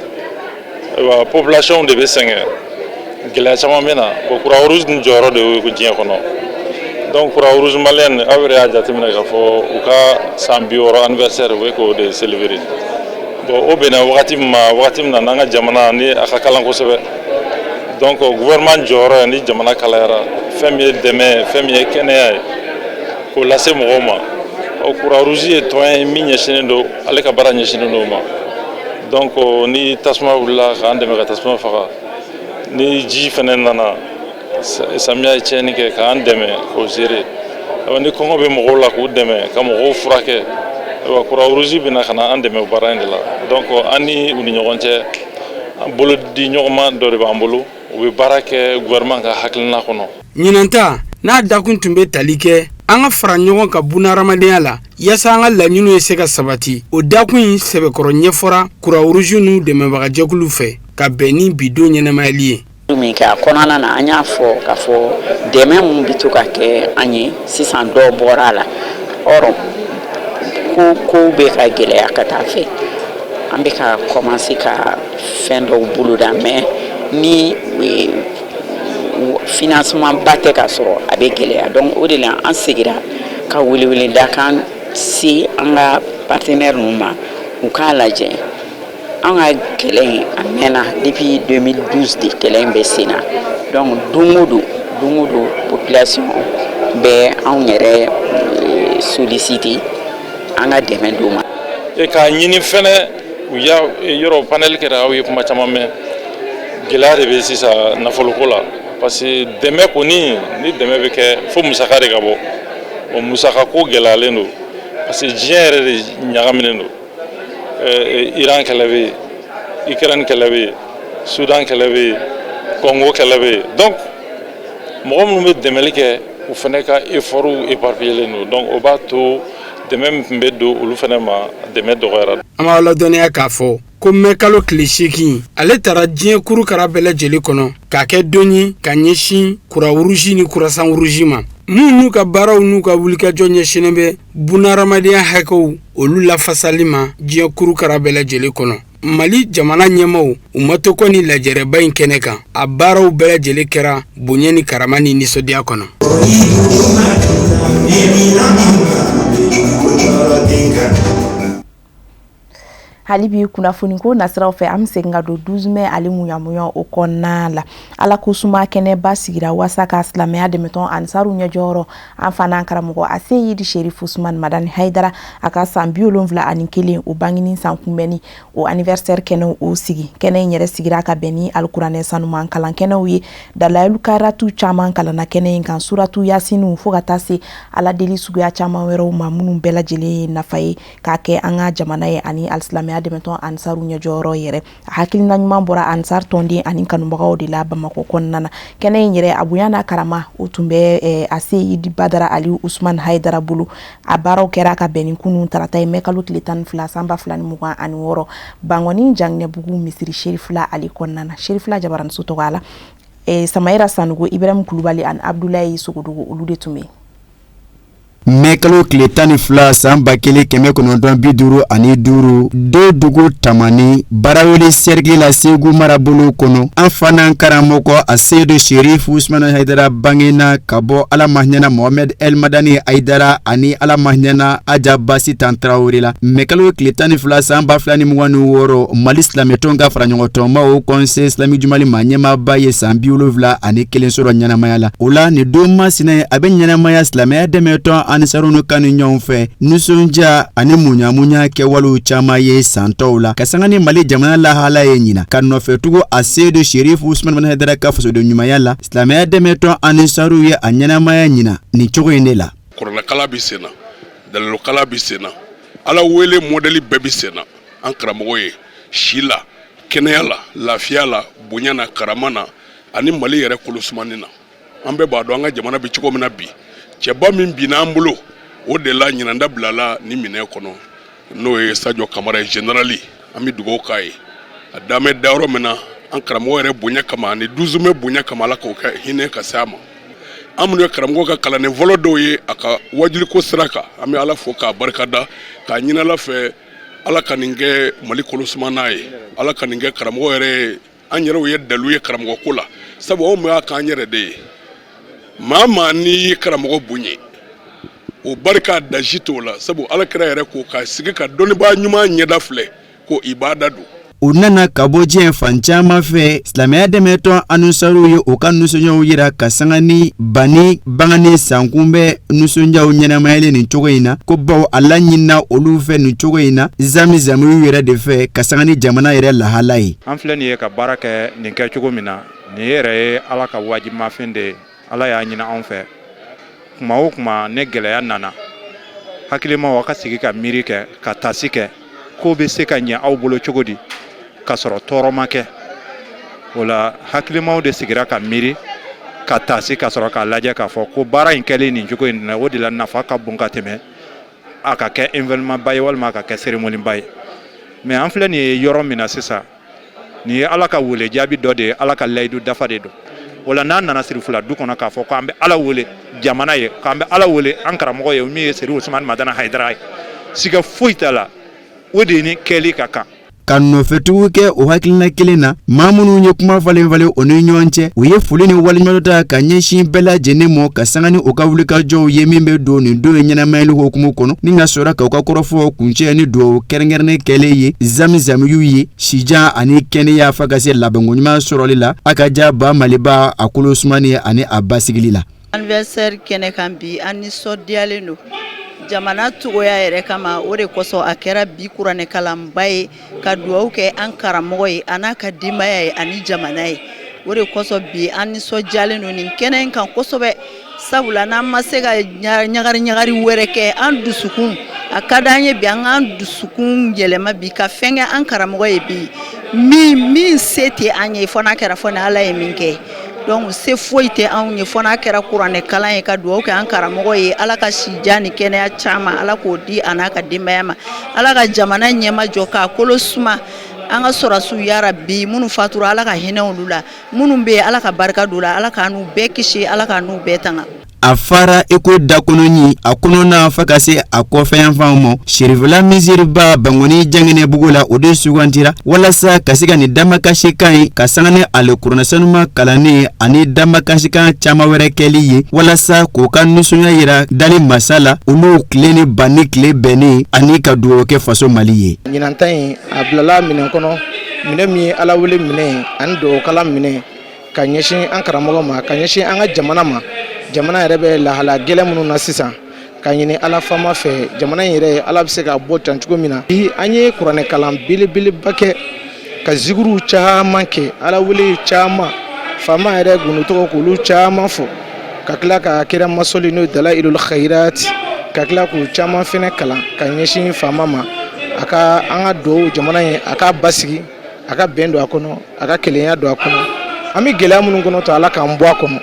ayiwa, population de bɛ sɛgɛn, gɛlɛya caman bɛ na. Bon, Croix Rouge dun jɔyɔrɔ de y'o ye diɲɛ kɔnɔ. Donc Croix Rouge malienne, aw yɛrɛ y'a jateminɛ k'a fɔ u ka san 60 anniversaire, u bɛ k'o de célébrer. Bon, o bɛnna wagati min ma, wagati min na n'an ka jamana ni a ka kalan kosɛbɛ. Donc gouvernement jɔyɔrɔ ye, ni jamana kalayara, fɛn min ye dɛmɛ, fɛn min ye kɛnɛya ye, k'o lase mɔgɔw ma. O Croix Rouge ye tɔn ye min ɲɛsinnen don, ale ka baara ɲɛsinnen don o ma. Donc ni tasuma wulila, k'an dɛmɛ ka tasuma faga. Ni ji fɛnɛ nana, samiya ye tiɲɛni kɛ, k'an dɛmɛ k'o gérer. Ni kɔngɔ bɛ mɔgɔw la, k'u dɛmɛ ka mɔgɔw furakɛ. Ayiwa, Croix Rouge bɛna ka na an dɛmɛ o baara in de la. Donc an ni u ni ɲɔgɔn cɛ, an bolo di ɲɔgɔnma dɔ de b'an bolo. U bɛ baara kɛ gouvernement ka hakilina kɔnɔ. Ɲinan ta n'a dakun tun bɛ tali kɛ an ka fara ɲɔgɔn kan bunahadamadenya la, yaasa an ka laɲiniw ye se ka sabati. O dakun in sɛbɛkɔrɔ ɲɛfɔra Croix Rouge n'u dɛmɛbagajɛkulu fɛ ka bɛn ni bi don ɲɛnɛmayali ye. Min kɛ a kɔnɔna na, an y'a fɔ k'a fɔ dɛmɛ mun bɛ to ka kɛ an ye sisan, dɔ bɔra a la. Or ko kow bɛ ka gɛlɛya ka taa fɛ. An bɛ ka commencer ka fɛn dɔw boloda, mais ni financement ba tɛ ka sɔrɔ, a bɛ gɛlɛya. Donc o de la an segira ka weleweleda kan se an ka partenaire ninnu ma, u k'a lajɛ an ka kɛlɛ in. A mɛnna, depuis 2012 de kɛlɛ in bɛ sen na. Donc don o don, don o don, population bɛ anw yɛrɛ solliciter an ka dɛmɛ d'u ma. E k'a ɲini fɛnɛ u y'a yɔrɔ panel kɛra, aw ye kuma caman mɛn. Gɛlɛya de bɛ sisan nafoloko la, parce que dɛmɛ kɔni, ni dɛmɛ bɛ kɛ, fo musaka de ka bɔ. O musaka ko gɛlɛyalen don, parce que diɲɛ yɛrɛ de ɲagaminen don. Iran kɛlɛ bɛ yen, Ukraine kɛlɛ bɛ yen, Sudan kɛlɛ bɛ yen, Congo kɛlɛ bɛ yen. Donc mɔgɔ minnu bɛ dɛmɛli kɛ, u fana ka effort éparpillé don. Donc o b'a to dɛmɛ min tun bɛ don olu fana ma, dɛmɛ dɔgɔyara. An b'aw ladɔnniya k'a fɔ ko mɛ kalo tile 8, ale taara diɲɛ kurukara bɛɛ lajɛlen kɔnɔ k'a kɛ don ye ka ɲɛsin Croix Rouge ni Croissant Rouge ma, minnu n'u ka baaraw n'u ka wulikajɔ ɲɛsinnen bɛ bunahadamadenya hakɛw olu lafasali ma diɲɛ kurukara bɛɛ lajɛlen kɔnɔ. Mali jamana ɲɛmaw, u ma to kɔ ni lajɛrɛba in kɛnɛ kan. A baaraw bɛɛ lajɛlen kɛra bonya ni karama ni nisɔndiya kɔnɔ. Hali bi kunnafoni ko nasiraw fɛ, an bɛ segin ka don 12 mai ale muɲamuɲa o kɔnɔna la. Ala ko suma kɛnɛba sigira waasa ka silamɛya dɛmɛtɔn Ansaru ɲɛjɔyɔrɔ, an fana karamɔgɔ Aseyidi Sherifu Usman Madani Hayidara, a ka san 71 o bangeni san kunbɛnni, o anniversaire kɛnɛw o sigi. Kɛnɛ in yɛrɛ sigira ka bɛn ni alikuranɛ sanuman kalan kɛnɛw ye. Dalayilu karatu caman kalanna kɛnɛ in kan, suratu yasiniw, fo ka taa se ala deli suguya caman wɛrɛw ma, minnu bɛɛ lajɛlen ye nafa ye k'a kɛ an ka jamana ye ani alisilamɛya dɛmɛtɔn Ansaru ɲɛjɔyɔrɔ yɛrɛ. A hakilina ɲuman bɔra Ansar tɔnden ani kanubagaw de la Bamakɔ kɔnɔna na. Kɛnɛ in yɛrɛ, a bonya n'a karama, o tun bɛ Aseyidi Badara Ali Usman Hayidara bolo. A baaraw kɛra ka bɛn ni kunun tarata ye, mɛ kalo tile 12 san 2026, Bankɔni Janginɛbugu misiri Serifila ale kɔnɔna na. Serifila jabaraniso tɔgɔ la, Samayira Sanogo, Ibrahim Kulubali ani Abdulayi Sogodogo, olu de tun bɛ yen. Mɛ kalo tile 12 san 1955, do dugu Tamani, Barawele sɛrikili la, Segu marabolo kɔnɔ, an fana karamɔgɔ Aseyidu Sherifu Usumani Hayidara bangena ka bɔ Ala ma hinɛna Mohamɛd El Madani Hayidara ani Ala ma hinɛna Aja Basitan Tarawele la. Mɛ kalo tile 12 san 2026, Mali silamɛtɔn ka faraɲɔgɔntɔnba Haut Conseil islamique du Mali ma ɲɛmaaba ye san 71 sɔrɔ ɲɛnamaya la. O la, nin don masina a bɛ ɲɛnamaya silamɛya dɛmɛtɔn Ansaru n'u kanu ɲɔgɔn fɛ, nisɔndiya ani muɲamuɲa kɛwalew caman ye san tɔw la, ka sanga ni Mali jamana lahala ye ɲina, ka nɔfɛtugu Aseyidu Sherifu Usumani Madani Hayidara ka fasoden ɲumanya la. Silamɛya dɛmɛtɔn Ansaru ye a ɲɛnamaya ɲina nin cogo in de la. Kuranɛkalan bɛ sen na, dalilukalan bɛ sen na, Ala wele mɔdɛli bɛɛ bɛ sen na. An karamɔgɔ ye si la, kɛnɛya la, lafiya la, bonya na, karama na, ani Mali yɛrɛ kolosumani na. An bɛɛ b'a dɔn an ka jamana bɛ cogo min na bi. Cɛba min binna an bolo, o de la ɲinanda bilala ni minɛn kɔnɔ, n'o ye Sajo Kamara ye, général. An bɛ dugawu k'a ye, a damɛ dayɔrɔ min na, an karamɔgɔ yɛrɛ bonya kama ani 12 mai bonya kama, Ala k'o kɛ hinɛ ka se a ma. An minnu ye karamɔgɔ ka kalanden fɔlɔ dɔw ye a ka wajuliko sira kan, an bɛ Ala fo k'a barikada, k'a ɲini Ala fɛ, Ala ka nin kɛ Mali kolosumana ye, Ala ka nin kɛ karamɔgɔ yɛrɛ ye. An yɛrɛw ye dalu ye karamɔgɔ ko la, sabu anw b'a k'an yɛrɛ de ye. Maa maa n'i y'i karamɔgɔ bonya, o barika daji t'o la, sabu Ala kira yɛrɛ ko ka sigi ka dɔnnibaa ɲuman ɲɛda filɛ ko ibada don. U nana ka bɔ diɲɛ fan caman fɛ. Silamɛya dɛmɛtɔn Anusaru ye u ka nisɔndiyaw yira ka sanga ni Bani bangani sankunbɛn nisɔndiyaw ɲɛnamayali nin cogo in na, ko bawo a laɲinina olu fɛ nin cogo in na Zamizamiw yɛrɛ de fɛ ka sanga ni jamana yɛrɛ lahala ye. An filɛ nin ye ka baara kɛ nin kɛ cogo min na, nin yɛrɛ ye Ala ka wajibimafɛn de ye. Ala y'a ɲini anw fɛ, kuma o kuma ne gɛlɛya nana, hakilimaw aw ka sigi ka miiri kɛ, ka tasi kɛ, ko bɛ se ka ɲɛ aw bolo cogo di ka sɔrɔ tɔɔrɔ ma kɛ. O la hakilimaw de sigira ka miiri ka tasi ka sɔrɔ k'a lajɛ k'a fɔ ko baara in kɛlen nin cogo in na, o de la nafa ka bon ka tɛmɛ a ka kɛ événement ba ye walima a ka kɛ cérémonie ba ye. Mais an filɛ nin ye yɔrɔ min na sisan, nin ye Ala ka wele jaabi dɔ de ye, Ala ka layidu dafa de don. O la n'an nana Sirifula du kɔnɔ k'a fɔ k'an bɛ Ala wele jamana ye, k'an bɛ Ala wele an karamɔgɔ ye min ye Serifu Usumani Madani Hayidara ye, siga foyi t'a la, o de ni kɛli ka kan. Ka nɔfɛtugu kɛ o hakilina kelen na, maa minnu ye kuma falen falen o ni ɲɔgɔn cɛ, u ye foli ni waleɲumandɔn ta ka ɲɛsin bɛɛ lajɛlen ma ka sanga ni u ka wulikajɔw ye min bɛ don nin don in ɲɛnamayali hukumu kɔnɔ, ni ka sɔrɔ ka u ka kɔrɔfɔw kuncɛ ni dugawu kɛrɛnkɛrɛnnen kɛlen ye Zamizamiw ye sijan ani kɛnɛya fo ka se labanko ɲuman sɔrɔli la a ka ja ba Maliba a kolo sumani ani a basigili la. Anniversaire kɛnɛ kan bi, an nisɔndiyalen don jamana cogoya yɛrɛ kama. O de kosɔn a kɛra bi kuranɛkalanba ye ka dugawu kɛ an karamɔgɔ ye, a n'a ka denbaya ye ani jamana ye. O de kosɔn bi an nisɔndiyalen don nin kɛnɛ in kan kosɛbɛ, sabula n'an ma se ka ɲagari ɲagari wɛrɛ kɛ an dusukun, a ka di an ye bi an k'an dusukun yɛlɛma bi ka fɛn kɛ an karamɔgɔ ye bi min se tɛ an ye, fo n'a kɛra fo ni Ala ye min kɛ. Donc se foyi tɛ anw ye fo n'a kɛra kuranɛ kalan ye ka dugawu kɛ an karamɔgɔ ye. Ala ka sijan ni kɛnɛya caman, Ala k'o di a n'a ka denbaya ma. Ala ka jamana ɲɛmajɔ k'a kolo suma. An ka sɔrɔdasiw, yarabi, minnu fatura, Ala ka hinɛ olu la. Minnu bɛ yen, Ala ka barika don la. Ala k'an n'u bɛɛ kisi, Ala k'an n'u bɛɛ tanga. A fara i ko dakɔnɔɲin a kɔnɔna fo ka se a kɔfɛyanfanw ma. Sirifila misiriba Bankoni Janginɛbugu la, o de sugantira walasa ka se ka nin damakasikan ye ka sanga ni alikuranɛ sanuma kalanni ani damakasikan caman wɛrɛ kɛli ye, walasa k'u ka nisɔndiya yira dali masa la olu tile ni ban ni tile bɛnnen ani ka dugawu kɛ faso Mali ye. Ɲinan ta in, a bilala minɛn kɔnɔ, minɛn min ye Ala wele minɛn ani dugawukalan minɛn ka ɲɛsin an karamɔgɔ ma, ka ɲɛsin an ka jamana ma. Jamana yɛrɛ bɛ lahala gɛlɛn minnu na sisan, ka ɲini Ala faama fɛ, jamana in yɛrɛ, Ala bɛ se ka bɔ tan cogo min na. Bi an ye kuranɛkalan belebeleba kɛ, ka zikuruw caman kɛ, Ala wele caman, faama yɛrɛ gundo tɔgɔ k'olu caman fɔ, ka tila ka kira masɔli n'o ye Dalailul Khairat, ka tila k'u caman fɛnɛ kalan ka ɲɛsin faama ma, a ka an ka dugawu jamana ye, a ka basigi, a ka bɛn don a kɔnɔ, a ka kelenya don a kɔnɔ. An bɛ gɛlɛya minnu kɔnɔ to, Ala k'an bɔ a kɔnɔ,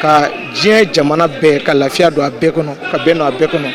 ka diɲɛ jamana bɛɛ ka lafiya don a bɛɛ kɔnɔ, ka bɛn don a bɛɛ kɔnɔ.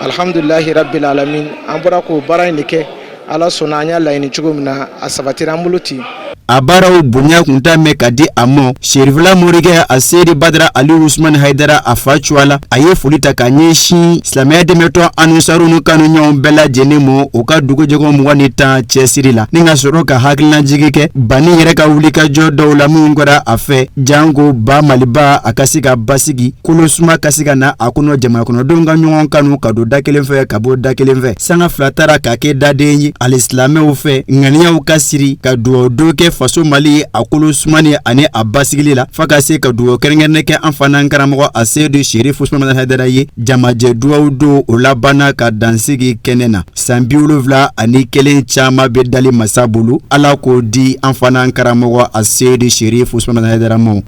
Alhamdulilahi rabbil alamin. An bɔra k'o baara in de kɛ. Ala sɔnna, an y'a laɲini cogo min na, a sabatira an bolo ten. A baaraw bonya kun t'a mɛn ka di a ma. Serifila morikɛ a Seyidi Badara Ali Usumani Hayidara a fa cuwa la, a ye foli ta ka ɲɛsin silamɛya dɛmɛtɔn Anusaru ni kanuɲɔgɔn bɛɛ lajɛlen ma u ka dugujɛgɔ 20 ni cɛsiri la, ni ka sɔrɔ ka hakilinajigi kɛ Bani yɛrɛ ka wulikajɔ dɔw la minnu kɛra a fɛ, janko ba Maliba a ka se ka basigi, kolosuma ka se ka na a kɔnɔ, jamana kɔnɔdenw ka ɲɔgɔn kanu ka don da kelen fɛ ka bɔ da kelen fɛ, sanga fila taara ka kɛ daden ye alisilamɛw fɛ, ŋaniyaw ka siri ka dugawu don kɛ faso Mali a kolo sumani ani a basigili la, fo ka se ka dugawu kɛrɛnkɛrɛnnen kɛ an fana karamɔgɔ a Seyidu Serifu Usumani Hayidara ye. Jamajɛ dugawu don o labanna ka dansigi kɛnɛ na. San 71 caman bɛ dali masa bolo, Ala k'o di an fana karamɔgɔ a Seyidu Serifu Usumani Hayidara ma.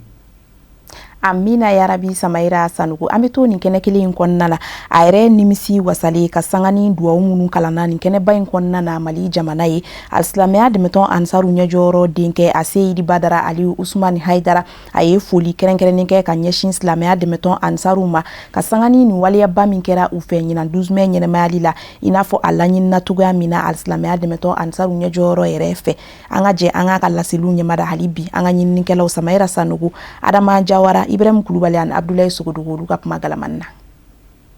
Amina yarabi. Samayira Sanugu, an bɛ to nin kɛnɛ kelen in kɔnɔna la. A yɛrɛ nimisi wasalen ka sanga ni duwawu minnu kalanna nin kɛnɛba in kɔnɔna na Mali jamana ye, alisilamɛya dɛmɛtɔn Ansaru ɲɛjɔyɔrɔ denkɛ a Seyidi Badara Ali Usumani Hayidara, a ye foli kɛrɛnkɛrɛnnen kɛ ka ɲɛsin silamɛya dɛmɛtɔn Ansaru ma ka sanga ni nin waleyaba min kɛra u fɛ ɲinan 12 mai ɲɛnɛmayali la, i n'a fɔ a laɲinina cogoya min na alisilamɛya dɛmɛtɔn Ansaru ɲɛjɔyɔrɔ yɛrɛ fɛ. An ka jɛ an k'a ka laseliw ɲɛmada hali bi an ka ɲininikɛlaw Samayira Sanogo, Adama Jawara, Ibrahim Kulubali ani Abdulayi Sogodogo, olu ka kuma galamani na.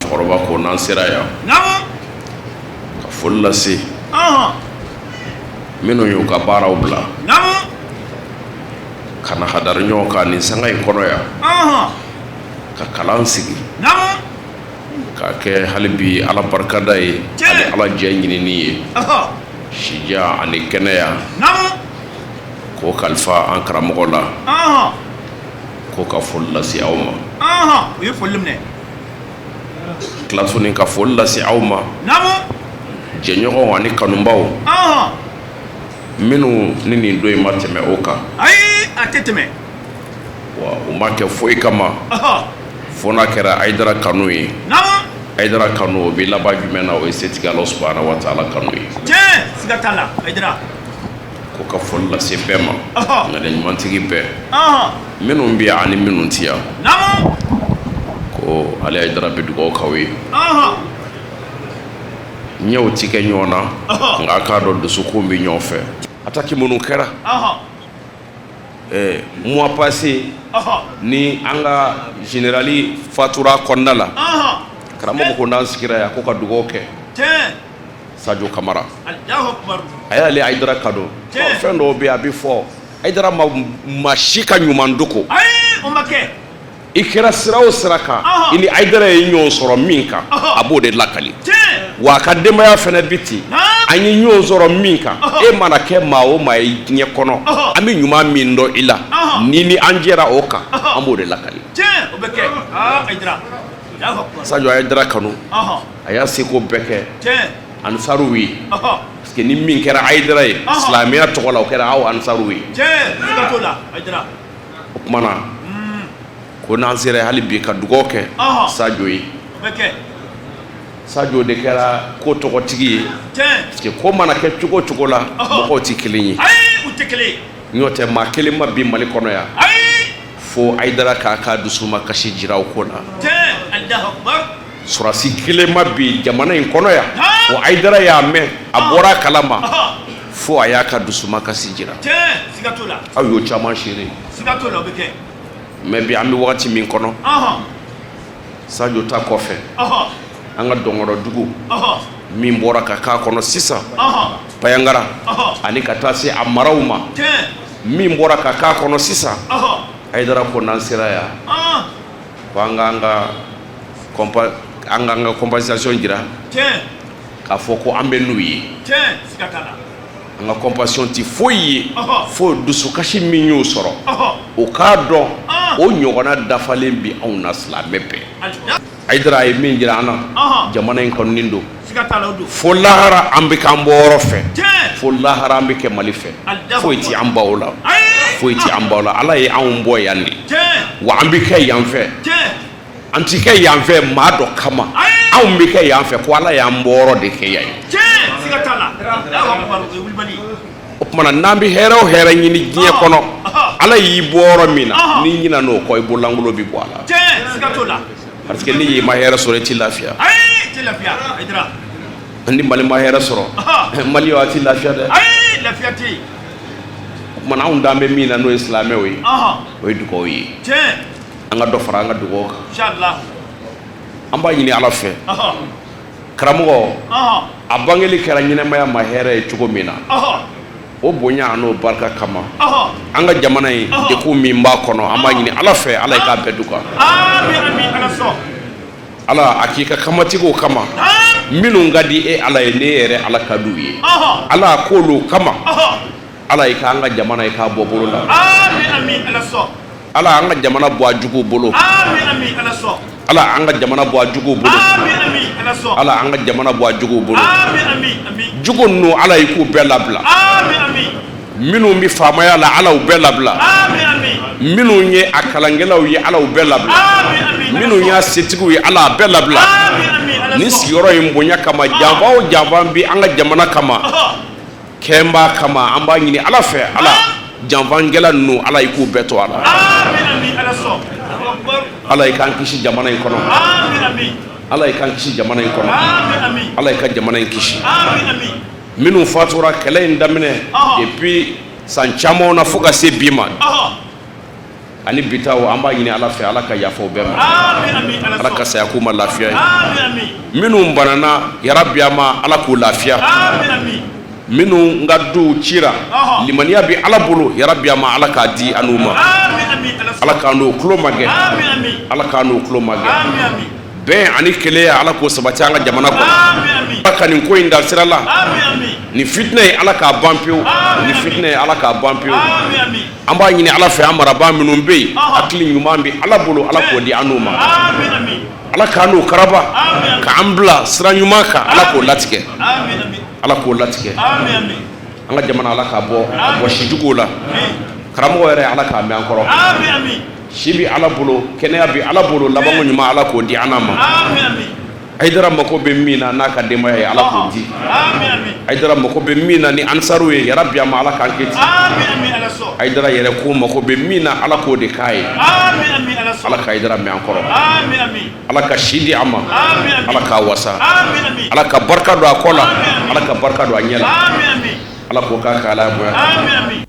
Cɛkɔrɔba ko n'an sera yan ka foli lase minnu y'u ka baaraw bila ka na hadara ɲɔgɔn kan nin sanga in kɔnɔ yan. Ka kalan sigi k'a kɛ hali bi Ala barikada ye ani Ala jɛ ɲinini ye sijan ani kɛnɛya k'o kalifa an karamɔgɔ la ko ka foli lase aw ma u ye foli minɛ tila tuguni ka foli lase aw ma jɛɲɔgɔnw ani kanubaw minnu ni nin don in ma tɛmɛ o kan ayi a tɛ tɛmɛ wa u ma kɛ foyi kama fo n'a kɛra Hayidara kanu ye Hayidara kanu o bɛ laban jumɛn na o ye setigi Ala subahana wa taala kanu ye tiɲɛ siga t'a la Hayidara ko ka foli lase bɛɛ ma ŋaniya ɲumantigi bɛɛ minnu bɛ yan ani minnu tɛ yan ko ale Hayidara bɛ dugawu k'aw ye ɲɛw ti kɛ ɲɔgɔn na nka a k'a dɔn dusukun bɛ ɲɔgɔn fɛ attaque minnu kɛra mois passé ni an ka général fatura kɔnɔna la karamɔgɔ ko n'an sigira yan ko ka dugawu kɛ Sadio Kamara a y'ale Hayidara kanu fɛn dɔw bɛ a bɛ fɔ Hayidara ma maa si ka ɲuman dogo i kɛra sira o sira kan i ni Hayidara ye ɲɔgɔn sɔrɔ min kan a b'o de lakali wa a ka denbaya fana bi ten an ye ɲɔgɔn sɔrɔ min kan e mana kɛ maa o maa ye diɲɛ kɔnɔ an bɛ ɲuman min dɔn i la ni ni an jɛra o kan an b'o de lakali Sadio Hayidara kanu a y'a seko bɛɛ kɛ ansaruw ye parce que ni min kɛra Hayidara ye silamɛya tɔgɔ la o kɛra aw ansaruw ye o tuma na ko n'an sera hali bi ka dugawu kɛ Sadio ye Sadio de kɛra ko tɔgɔtigi ye parce que ko mana kɛ cogo o cogo la mɔgɔw tɛ kelen ye n'o tɛ maa kelen ma bin Mali kɔnɔ yan fo Hayidara k'a ka dusumakasi jira o ko la sɔrɔdasi kelen ma bin jamana in kɔnɔ yan o Hayidara y'a mɛn a bɔra a kalama fo a y'a ka dusumakasi jira aw y'o caman seere mais bi an bɛ wagati min kɔnɔ Sadio ta kɔfɛ an ka dɔnkɔrɔdugu min bɔra ka k'a kɔnɔ sisan Payangara ani ka taa se a maraw ma min bɔra ka k'a kɔnɔ sisan Hayidara ko n'an sera yan ko an k'an ka compassion jira k'a fɔ ko an bɛ n'u ye an ka compassion tɛ foyi ye fo dusukasi min y'o sɔrɔ o k'a dɔn o ɲɔgɔnna dafalen bɛ anw na silamɛ bɛɛ Hayidara a ye min jira an na jamana in kɔni don fo lahara an bɛ k'an bɔyɔrɔ fɛ fo lahara an bɛ kɛ Mali fɛ foyi tɛ an ban o la foyi tɛ an ban o la Ala ye anw bɔ yan de wa an bɛ kɛ yan fɛ an ti kɛ yan fɛ maa dɔ kama anw bɛ kɛ yan fɛ ko Ala y'an bɔyɔrɔ de kɛ yan ye o tuma na n'an bɛ hɛrɛ o hɛrɛ ɲini diɲɛ kɔnɔ Ala y'i bɔyɔrɔ min na n'i ɲinɛn'o kɔ i bololankolon bɛ bɔ a la parce que ni yen ma hɛrɛ sɔrɔ i ti lafiya ni Mali ma hɛrɛ sɔrɔ Mali a ti lafiya dɛ o tuma na anw dan bɛ min na n'o ye silamɛw ye o ye dugawu ye an ka dɔ fara an ka dugawu kan an b'a ɲini Ala fɛ karamɔgɔ a bangeli kɛra ɲɛnamaya ma hɛrɛ ye cogo min na o bonya an'o barika kama an ka jamana in degun min b'a kɔnɔ an b'a ɲini Ala fɛ Ala k'a bɛɛ duga Ala a k'i ka kamatigiw kama minnu ka di e Ala ye n'e yɛrɛ Ala ka d'u ye Ala k'olu kama Ala i k'an ka jamana i k'a bɔ bolo la Ala an ka jamana bɔ a juguw bolo Ala an ka jamana bɔ a juguw bolo Ala an ka jamana bɔ a juguw bolo jugu ninnu Ala i k'u bɛɛ labila minnu bɛ faamaya la Ala u bɛɛ labila minnu ye a kalankɛlaw ye Ala u bɛɛ labila minnu y'a setigiw ye Ala a bɛɛ labila nin sigiyɔrɔ in bonya kama janfa o janfa bɛ an ka jamana kama kɛnba kama an b'a ɲini Ala fɛ Ala janfankɛla ninnu Ala i k'u bɛɛ to a la Ala i k'an kisi jamana in kɔnɔ Ala i k'an kisi jamana in kɔnɔ Ala i ka jamana in kisi minnu fatura kɛlɛ in daminɛ depuis san caman na fo ka se bi ma ani bi taw an b'a ɲini Ala fɛ Ala ka yafa u bɛɛ ma Ala ka saya k'u ma lafiya ye minnu banana yarabi a ma Ala k'u lafiya minnu ka duw cira limaniya bɛ Ala bolo yarabi a ma Ala k'a di an n'u ma Ala k'an n'u tulo magɛn, Ala k'an n'u tulo magɛn. Bɛn ani kelenya, Ala k'o sabati an ka jamana kɔnɔ. Ala ka nin ko in dan sira la. Nin fitinɛ ye, Ala k'a ban pewu. Nin fitinɛ ye, Ala k'a ban pewu. An b'a ɲini Ala fɛ, an marabaa minnu bɛ yen, hakili ɲuman bɛ Ala bolo, Ala k'o di an n'u ma. Ala k'an n'u karaba, k'an bila sira ɲuman kan. Ala k'o latigɛ, Ala k'o latigɛ. An ka jamana, Ala k'a bɔ a bɔ sijuguw la. Karamɔgɔ yɛrɛ, Ala k'a mɛn an kɔrɔ. Si bɛ Ala bolo, kɛnɛya bɛ Ala bolo, labanko ɲuman, Ala k'o di an n'a ma. Hayidara mako bɛ min na n'a ka denbaya ye, Ala k'o di. Hayidara mako bɛ min na ni ansaru ye, yarabi a ma, Ala k'an kɛ ten. Hayidara yɛrɛ ko mako bɛ min na, Ala k'o de k'a ye. Ala ka Hayidara mɛn an kɔrɔ, Ala ka si di a ma, Ala k'a wasa, Ala ka barika don a kɔ la, Ala ka barika don a ɲɛ la, Ala k'o k'a ka Ala bonya.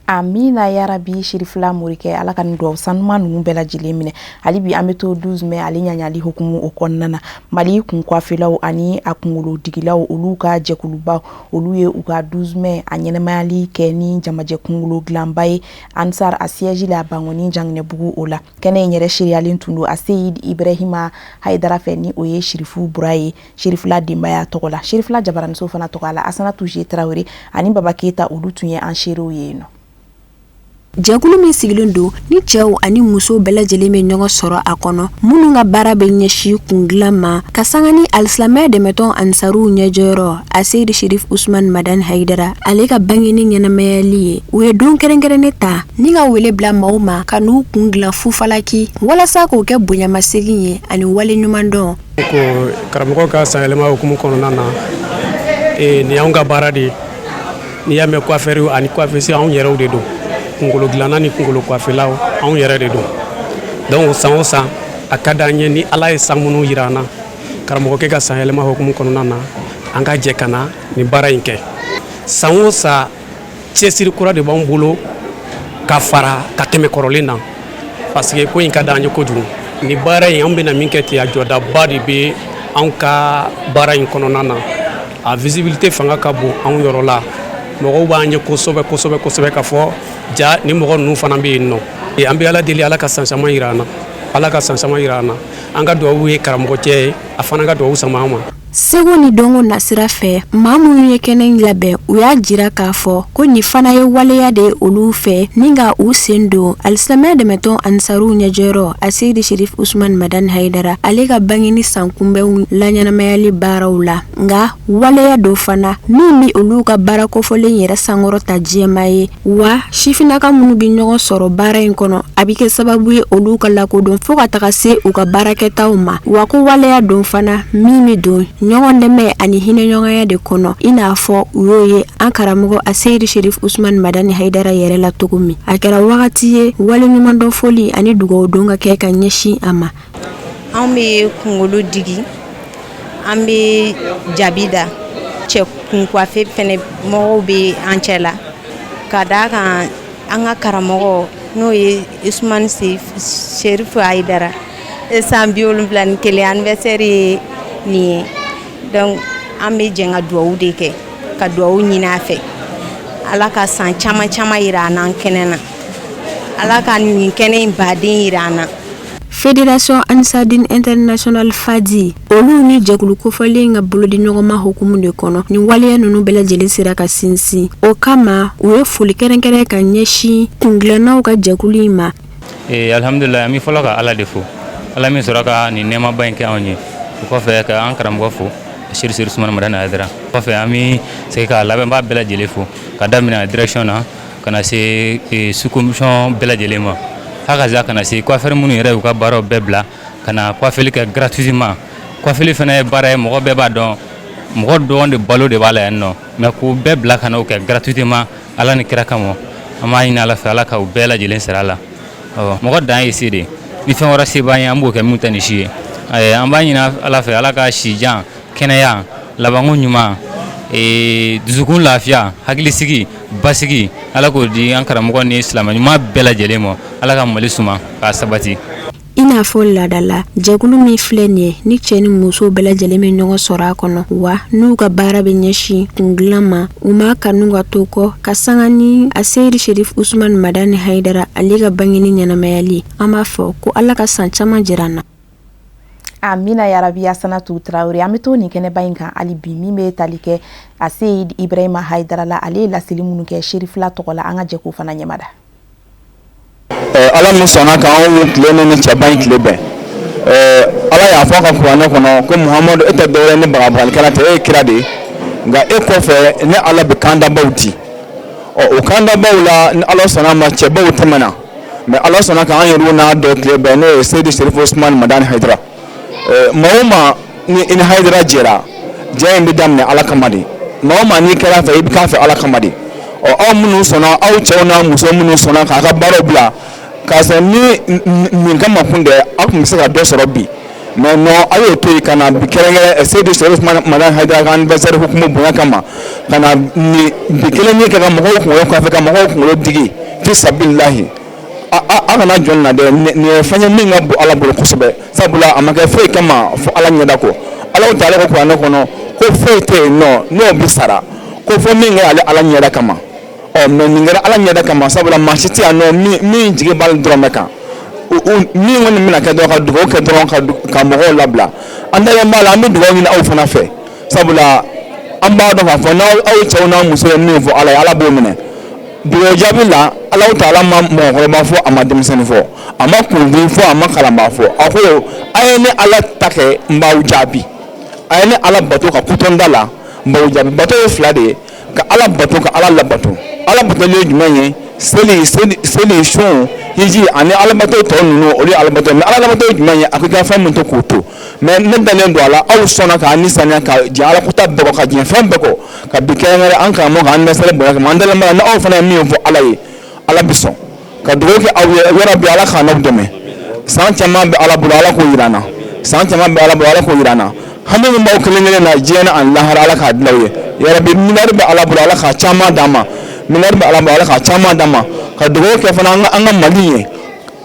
Amina yarabi. Sirifila Morikɛ, Ala ka nin dugawu sanuman ninnu bɛɛ lajɛlen minɛ. Hali bi an bɛ to 12 mai ale ɲaɲali hukumu o kɔnɔna na. Mali kun kwafelaw ani a kunkolodigilaw, olu ka jɛkuluba, olu ye u ka 12 mai a ɲɛnamayali kɛ ni jamajɛ kunkolo dilanba ye Ansar a siège la Bankoni Janginɛbugu. O la, kɛnɛ in yɛrɛ seereyalen tun don a Seyid Ibrahima Hayidara fɛ, ni o ye Sirifu Bura ye, Sirifila denbaya tɔgɔ la. Sirifila jabaraniso fana tɔgɔ la, Asanatu Ze Tarawele ani Baba Keyita, olu tun ye an seerew ye yen nɔ. Jɛkulu min sigilen don ni cɛw ani musow bɛɛ lajɛlen bɛ ɲɔgɔn sɔrɔ a kɔnɔ, minnu ka baara bɛ ɲɛsin kundilan ma ka sanga ni alisilamɛya dɛmɛtɔn Ansaruw ɲɛjɔyɔrɔ Aseyidi Sherif Usman Madani Hayidara ale ka bangeni ɲɛnamayali ye, u ye don kɛrɛnkɛrɛnnen ta ni ka wele bila maaw ma ka n'u kun dilan fufalaki walasa k'o kɛ bonyamasegin ye ani wale ɲumandɔn. Ko karamɔgɔ ka sanyɛlɛma hukumu kɔnɔna na, nin y'anw ka baara de ye. N'i y'a mɛn coiffeur ani coiffeuse, anw yɛrɛw de don. Kunkolo dilanna ni kunkolo coiffelaw, anw yɛrɛ de don. Donc san o san, a ka d'an ye, ni Ala ye san minnu yira an na karamɔgɔkɛ ka sanyɛlɛma hukumu kɔnɔna na, an ka jɛ ka na nin baara in kɛ. San o san, cɛsiri kura de b'an bolo ka fara ka tɛmɛ kɔrɔlen na, parce que ko in ka d'an ye kojugu. Ni baara in, an bɛna min kɛ ten, a jɔdaba de bɛ anw ka baara in kɔnɔna na. A visibilité fanga ka bon anw yɔrɔ la, mɔgɔw b'an ye kosɛbɛ kosɛbɛ kosɛbɛ, ka fɔ ja ni mɔgɔ ninnu fana bɛ yen nɔ. An bɛ Ala deli, Ala ka san caman yira an na, Ala ka san caman yira an na. An ka dugawu ye karamɔgɔcɛ ye, a fana ka dugawu sama an ma. Seko ni dɔnko nasira fɛ, maa minnu ye kɛnɛ in labɛn, u y'a jira k'a fɔ ko nin fana ye waleya de ye olu fɛ ni ka u sen don alisilamɛya dɛmɛtɔn Ansaruw ɲɛjɔyɔrɔ Aseyidi Sherif Usman Madani Hayidara ale ka bangeni sankunbɛnw laɲɛnamayali baaraw la. Nka waleya don fana min bɛ olu ka baara kofɔlen yɛrɛ sankɔrɔta diɲɛmaa ye. Wa sifinnaka minnu bɛ ɲɔgɔn sɔrɔ baara in kɔnɔ, a bɛ kɛ sababu ye olu ka lakodɔn fo ka taga se u ka baarakɛtaw ma. Wa ko waleya don fana min bɛ don ɲɔgɔn dɛmɛ ani hinɛɲɔgɔnya de kɔnɔ, i n'a fɔ u y'o ye an karamɔgɔ Aseyidi Sherif Usman Madani Hayidara yɛrɛ la cogo min. A kɛra wagati ye waleɲumandɔn foli ani dugawudon ka kɛ ka ɲɛsin a ma. Anw bɛ kunkolo digi, an bɛ jabi da, cɛ kun coiffer fɛnɛ mɔgɔw bɛ an cɛ la, ka d'a kan an ka karamɔgɔ, n'o ye Usumani Serifu Hayidara, san 71 anniversaire ye nin ye. Donc an bɛ jɛ ka dugawu de kɛ, ka dugawu ɲini a fɛ, Ala ka san caman caman yira an na kɛnɛ na, Ala ka nin kɛnɛ in baden yira an na. Fédération Ansardine Internationale Fadi, olu ni jɛkulu kofɔlen ka bolodiɲɔgɔnma hukumu de kɔnɔ, ni waleya ninnu bɛɛ lajɛlen sera ka sinsin. O kama, u ye foli kɛrɛnkɛrɛn ka ɲɛsin kundilannaw ka jɛkulu in ma. Ee, alhamdulila, an bɛ fɔlɔ ka Ala de fo, Ala min sɔrɔ ka nin nɛɛmaba in kɛ anw ye. O kɔfɛ, ka an karamɔgɔ fo, Seri Seri Sumana Madani Hayidara. Kɔfɛ, an bɛ segin ka labɛnbaa bɛɛ lajɛlen fo, ka daminɛ direction na ka na se sous commission bɛɛ lajɛlen ma, hakaza ka na se coiffeur minnu yɛrɛ y'u ka baaraw bɛɛ bila ka na coiffeli kɛ gratuitement. Coiffeli fana ye baara ye, mɔgɔ bɛɛ b'a dɔn, mɔgɔ dɔn de balo de b'a la yan nɔ, mais k'u bɛɛ bila ka n'o kɛ gratuitement Ala ni kira kama, an b'a ɲini Ala fɛ, Ala ka u bɛɛ lajɛlen sara la. Mɔgɔ dan ye se de, ni fɛn wɛrɛ se b'an ye, an b'o kɛ min tɛ nin si ye. An b'a ɲini Ala fɛ, Ala ka sijan, kɛnɛya, labanko ɲuman, dusukun lafiya, hakilisigi, basigi, Ala k'o di an karamɔgɔ ni silamɛ ɲuman bɛɛ lajɛlen ma. Ala ka Mali suma k'a sabati. I n'a fɔ laada la, jɛkulu min filɛ nin ye, ni cɛ ni muso bɛɛ lajɛlen bɛ ɲɔgɔn sɔrɔ a kɔnɔ, wa n'u ka baara bɛ ɲɛsin kundilan ma, u ma kanu ka to kɔ ka sanga ni Aseyidi Sherif Usumani Madani Hayidara ale ka bangeni ɲɛnamayali. An b'a fɔ ko Ala ka san caman jira an na. Amina yarabi. Asanatu Tarawele, an bɛ to nin kɛnɛba in kan hali bi. Min bɛ tali kɛ Aseyid Ibrahima Hayidara la, ale ye laseli minnu kɛ Serifila tɔgɔ la, an ka jɛ k'o fana ɲɛmada. Ala min sɔnna ka anw tile ni cɛba in tile bɛn, Ala y'a fɔ a ka kuranɛ kɔnɔ ko Muhamadu, e tɛ dɔwɛrɛ ni bagabagalikɛla tɛ, e ye kira de ye, nka e kɔfɛ ne Ala bɛ kandabaw di. Ɔ, o kandabaw la, ni Ala sɔnna a ma, cɛbaw tɛmɛna, mais Ala sɔnna k'an yɛrɛw n'a dɔ tile bɛn, n'o ye Seyidi Serifu Usumani Madani Hayidara. Maa o maa ni i ni Hayidara jɛra, jɛ in bɛ daminɛ Ala kama de. Maa o maa n'i kɛra fɛ, i bɛ k'a fɛ Ala kama de. Ɔ, aw minnu sɔnna, aw cɛw n'a muso minnu sɔnna k'a ka baaraw bila k'a sɔrɔ ni nin kama kun tɛ, aw tun bɛ se ka dɔ sɔrɔ bi, mais non, aw y'o to yen ka na bi kɛrɛnkɛrɛn Seyidi Serifu Usumani Madani Hayidara ka anniversaire hukumu bonya kama, ka na nin bi kelen kɛ ka mɔgɔw kunkolo kɔfɛ, ka mɔgɔw kunkolo digi fi sabililahi. A kana jɔn na dɛ, nin ye fɛn ye min ka bon Ala bolo kosɛbɛ, sabula a ma kɛ foyi kama fo Ala ɲɛda kɔ. Ala taala ko kuranɛ kɔnɔ ko foyi tɛ yen nɔ n'o bɛ sara ko fo min kɛ ale Ala ɲɛda kama. Ɔ, mais nin kɛra Ala ɲɛda kama, sabula maa si tɛ yan nɔ min jigi b'ale dɔrɔmɛ kan. Min kɔni bɛna kɛ dɔrɔn ka dugawu kɛ dɔrɔn ka mɔgɔw labila, an dalen b'a la. An bɛ dugawu ɲini aw fana fɛ, sabula an b'a dɔn k'a fɔ n'aw aw cɛw n'a muso ye min fɔ Ala ye, Ala b'o minɛ. Dugawu jaabi la, Ala taala ma mɔgɔkɔrɔba fɔ, a ma denmisɛnnin fɔ, a ma kunfin fɔ, a ma kalanbaa fɔ. A ko a ye ne Ala ta kɛ, n b'aw jaabi. A ye ne Ala bato ka kutɔnda la, n b'aw jaabi. Bato ye fila de ye: ka Ala bato, ka Ala labato. Ala batoli ye jumɛn ye? Seli, seli, sun, hiji ani alabato tɔ ninnu, olu ye alabato. Mais Ala labato ye jumɛn ye? A ko i ka fɛn min to k'o to. Mais ne dalen don a la, aw sɔnna k'a ni saniya ka jɛ Ala kota bɛɛ kɔ, ka diɲɛ fɛn bɛɛ kɔ, ka bi kɛrɛnkɛrɛn an karamɔgɔ ka anniversaire bonya kama. An dalen b'a la, ni aw fana ye min fɔ Ala ye, Ala bɛ sɔn. Ka dugawu kɛ aw ye yarabi, Ala k'an n'aw dɛmɛ. San caman bɛ Ala bolo, Ala k'o jira an na. San caman bɛ Ala bolo, Ala k'o jira an na. Hami min b'aw kelen kelen na diɲɛ na ani lahara, Ala k'a dilan aw ye yarabi. Miliyari bɛ Ala bolo, Ala k'a caman d'an ma. Miliyari bɛ Ala bolo, Ala k'a caman d'an ma. Ka dugawu kɛ fana an ka Mali ye,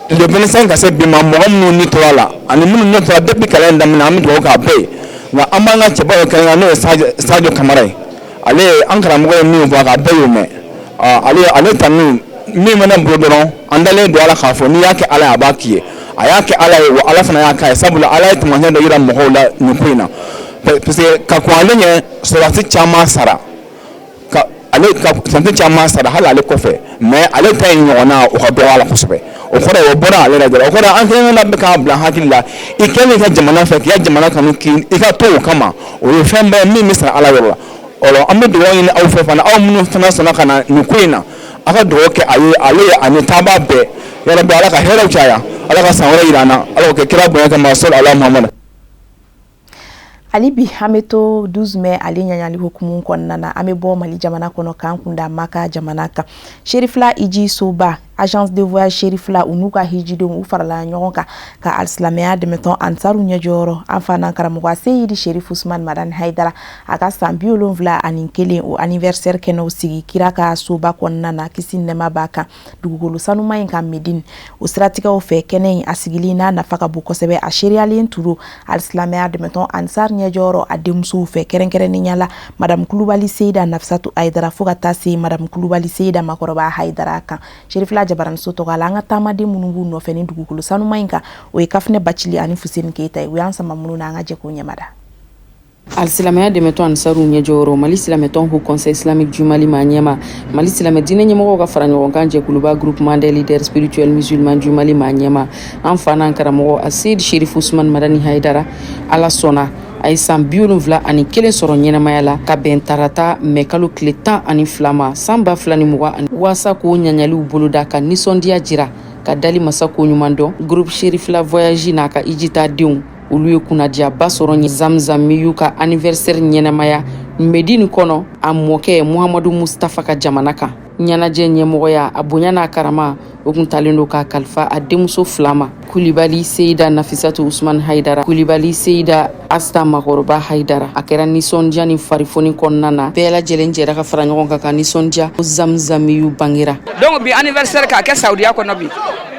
le 25 ka se bi ma, mɔgɔ minnu ni tora la ani minnu ni tora depuis kɛlɛ in daminɛ, an bɛ dugawu k'a bɛɛ ye. Nka an b'an ka cɛba dɔ kɛrɛnkɛrɛn, n'o ye Sadio Kamara ye. Ale ye an karamɔgɔ ye min fɔ, a ka bɛɛ y'o mɛn. Ale tanu min bɛ ne bolo dɔrɔn, an dalen don Ala k'a fɔ n'i y'a kɛ Ala ye, a b'a k'i ye. A y'a kɛ Ala ye, wa Ala fana y'a k'a ye, sabula Ala ye taamasiyɛn dɔ yira mɔgɔw la nin ko in na, parce que ka kɔn ale ɲɛ, sɔrɔdasi caman sara, ka ale ka sɔrɔdasi caman sara hali ale kɔfɛ, mais ale ta in ɲɔgɔnna, o ka dɔgɔ a la kosɛbɛ. O kɔrɔ ye o bɔra ale la dɔrɔn. O kɔrɔ, an kelen kelenna bɛ k'a bila hakili la, i kɛlen i ka jamana fɛ, k'i ka jamana kanu, k'i i ka to o kama, o ye fɛn bɛɛ min bɛ sara Ala yɔrɔ la. Ɔ, an bɛ dugawu ɲini aw fɛ fana, aw minnu fana sɔnna ka na nin ko in na, aw ka dugawu kɛ a ye, ale ye ani taabaa bɛɛ. Yarabi, Ala ka hɛrɛw caya, Ala ka san wɛrɛ yira an na, Ala k'o kɛ kira bonya kama, sɔli ala Muhamadu. Hali bi an bɛ to 12 mai ale ɲaɲali hukumu kɔnɔna na. An bɛ bɔ Mali jamana kɔnɔ k'an kunda Maka jamana kan. Serifila Hiji Soba, agence de voyage Serifila, u n'u ka hijidenw, u farala ɲɔgɔn kan ka alisilamɛya dɛmɛtɔn Ansaru ɲɛjɔyɔrɔ, an fa n'an karamɔgɔ Seyidi Sherif Usman Madani Hayidara, a ka san 71, o anniversaire kɛnɛw sigi kira ka soba kɔnɔna na, kisi nɛma b'a kan, dugukolo sanuma in kan, Medine. O siratigɛw fɛ, kɛnɛ in a sigili n'a nafa ka bon kosɛbɛ, a seereyalen turu alisilamɛya dɛmɛtɔn Ansar ɲɛjɔyɔrɔ a denmusow fɛ, kɛrɛnkɛrɛnnenya la Madame Kulubali Seyida Nafisatu Hayidara, fo ka taa se Madame Kulubali Seyida makɔrɔba Hayidara kan. Serifila jabaraniso tɔgɔ la, an ka taamaden minnu b'u nɔfɛ ni dugukolo sanuma in kan, o ye Kafinɛ Bacili ani Fuseni Keyita ye. U y'an sama minnu na, an ka jɛ k'o ɲɛmada. Alisilamɛya dɛmɛtɔn Ansaru ɲɛjɔyɔrɔ, Mali silamɛtɔn Haut Conseil islamique du Mali ma ɲɛma, Mali silamɛ diinɛ ɲɛmɔgɔw ka fara ɲɔgɔn kan jɛkuluba Groupement des leaders spirituels musulmans du Mali ma ɲɛma, an fa n'an karamɔgɔ Aseyid Sherif Usman Madani Hayidara, Ala sɔnna a ye san 71 sɔrɔ ɲɛnamaya la, ka bɛn tarata mɛ kalo tile 12 ma san 2020, waasa k'o ɲaɲaliw boloda ka nisɔndiya jira ka dali masa ko ɲuman dɔn. Groupe Serifila Voyage n'a ka ijita denw, olu ye kunnadiyaba sɔrɔ ɲɛ Zamzam y'u ka anniversaire ɲɛnamaya Medini kɔnɔ, a mɔkɛ Muhamadu Mustafa ka jamana kan. Ɲɛnajɛ ɲɛmɔgɔya, a bonya n'a karama, O kun talen don k'a kalifa a denmuso fila ma, Kulibali Seyida Nafisatu Usman Hayidara, Kulibali Seyida Asta Makɔrɔba Hayidara. A kɛra nisɔndiya ni farifoni kɔnɔna na, bɛɛ lajɛlen jɛra ka fara ɲɔgɔn kan ka nisɔndiya ko Zamzamiyu bangera. Donc bi anniversaire k'a kɛ Saudiya kɔnɔ bi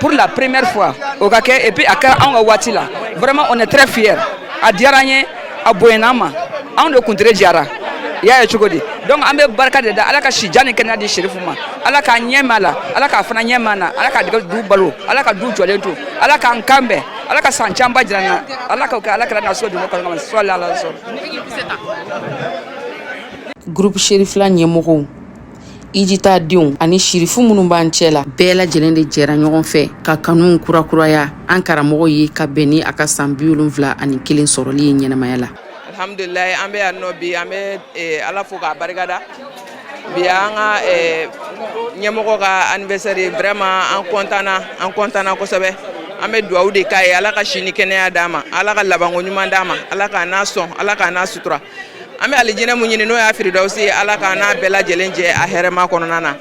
pour la première fois, o ka kɛ, et puis a kɛra anw ka waati la, vraiment on est très fiers. A diyara an ye, a bonyana an ma, anw de kuntere diyara, i y'a ye cogo di. Donc an bɛ barika de da Ala ka si jan ni kɛnɛya di Serifu ma, Ala k'a ɲɛ ma la, Ala k'a fana ɲɛ ma na, Ala ka du balo, Ala ka du jɔlen to, Ala k'an kan bɛn, Ala ka san camanba jira an na, Ala k'o kɛ Ala kira n'a so dun kɔnɔ sɔli ala sɔrɔ. Groupe Cherifla ɲɛmɔgɔw, ijita denw ani sirifu minnu b'an cɛ la, bɛɛ lajɛlen de jɛra ɲɔgɔn fɛ ka kanu kurakuraya an karamɔgɔ ye ka bɛn ni a ka san 71 sɔrɔli ye ɲɛnamaya la. Alhamdulilayi, an bɛ yan nɔ bi, an bɛ Ala fo k'a barikada. Bi an ka ɲɛmɔgɔ ka anniversaire ye, vraiment an content na, an content na kosɛbɛ. An bɛ dugawu de k'a ye, Ala ka si ni kɛnɛya d'a ma, Ala ka labanko ɲuman d'a ma, Ala k'a n'a sɔn, Ala k'a n'a sutura. An bɛ alijinɛ mun ɲini, n'o y'a firidawusi ye, Ala k'a n'a bɛɛ lajɛlen jɛ a hɛrɛma kɔnɔna na.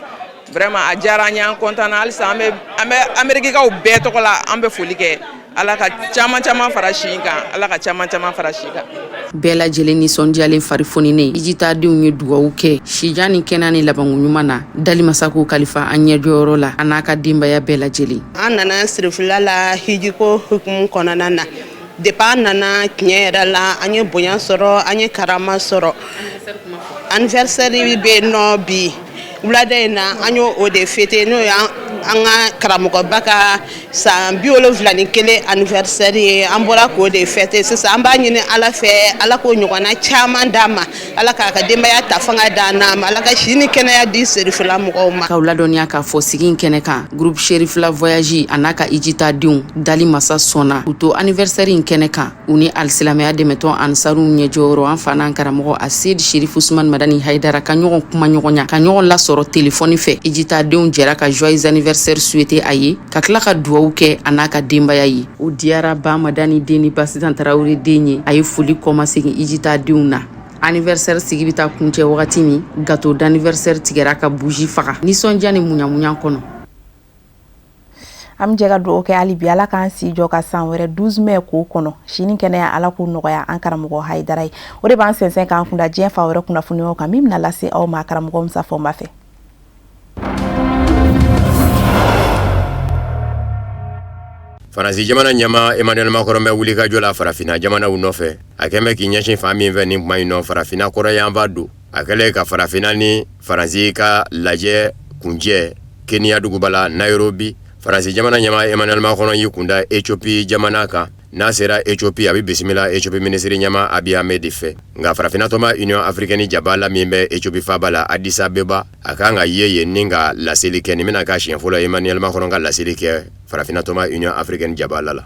Vraiment a diyara an ye, an content na. Halisa an bɛ Amerikikaw bɛɛ tɔgɔ la, an bɛ foli kɛ. Ala ka caman caman fara si in kan, Ala ka caman caman fara si kan. Bɛɛ lajɛlen nisɔndiyalen, farifoninen, ijitadenw ye dugawu kɛ sijan ni kɛnɛya ni labanko ɲuman na dali masa k'o kalifa an ɲɛjɔyɔrɔ la, a n'a ka denbaya bɛɛ lajɛlen. An nana Sirifila la hijiko hukumu kɔnɔna na. Depuis an nana, tiɲɛ yɛrɛ la, an ye bonya sɔrɔ, an ye karama sɔrɔ. Anniversaire bɛ yen nɔ bi wulada in na, an y'o o de fêter, n'o ye an ka karamɔgɔba ka san 71 anniversaire ye. An bɔra k'o de fêter sisan. An b'a ɲini Ala fɛ, Ala k'o ɲɔgɔnna caman d'an ma, Ala k'a ka denbaya ta fanga d'an n'a ma, Ala ka si ni kɛnɛya di Serifila mɔgɔw ma. K'aw ladɔnniya k'a fɔ sigi in kɛnɛ kan, groupe Cherifla voyage a n'a ka ijitadenw dali masa sɔnna k'u to anniversaire in kɛnɛ kan, u ni alisilamɛya dɛmɛtɔn Ansaruw ɲɛjɔyɔrɔ, an fa n'an karamɔgɔ Aseyidi Sherifu Usumani Madani Hayidara, ka ɲɔgɔn kuma ɲɔgɔnya, ka ɲɔgɔn lasɔrɔ telefɔni fɛ. Ijitadenw jɛra ka joyeux anniversaire souhaiter a ye, ka tila ka duwawu kɛ a n'a ka denbaya ye. O diyara Ba Madani den ni Basitan Tarawele den ye. A ye foli kɔmasegin ijitadenw na. Anniversaire sigi bɛ taa kuncɛ wagati min, gâteau d'anniversaire tigɛra ka bougie faga nisɔndiya ni muɲamuɲa kɔnɔ. An bɛ jɛ ka dugawu kɛ hali bi, Ala k'an si jɔ ka san wɛrɛ 12 mai k'o kɔnɔ. Si ni kɛnɛya, Ala k'o nɔgɔya an karamɔgɔ Hayidara ye. O de b'an sɛnsɛn k'an kunda diɲɛ fan wɛrɛ kunnafoniyaw kan, min bɛna lase aw ma karamɔgɔ Musa Fɔnba fɛ. Faransi jamana ɲɛmaa Emmanuel Macron bɛ wulikajɔ la farafinna jamanaw nɔfɛ. A kɛn bɛ k'i ɲɛsin fan min fɛ nin tuma in nɔ, farafinna kɔrɔnyanfan don. A kɛlen ka farafinna ni Faransi ka lajɛ kuncɛ Kenya duguba la Nairobi, Faransi jamana ɲɛmaa Emmanuel Macron y'i kunda Ethiopie jamana kan. N'a sera Ethiopie, a bɛ bisimila Ethiopie minisiri ɲɛmaa Abiy Ahmed fɛ. Nka farafinna tɔnba Union africaine jabala min bɛ Ethiopie faaba la Addis Abeba, a kan ka ye yen ni ka laseli kɛ. Nin bɛna k'a siɲɛ fɔlɔ Emmanuel Macron ka laseli kɛ farafinna tɔnba Union africaine jabala la.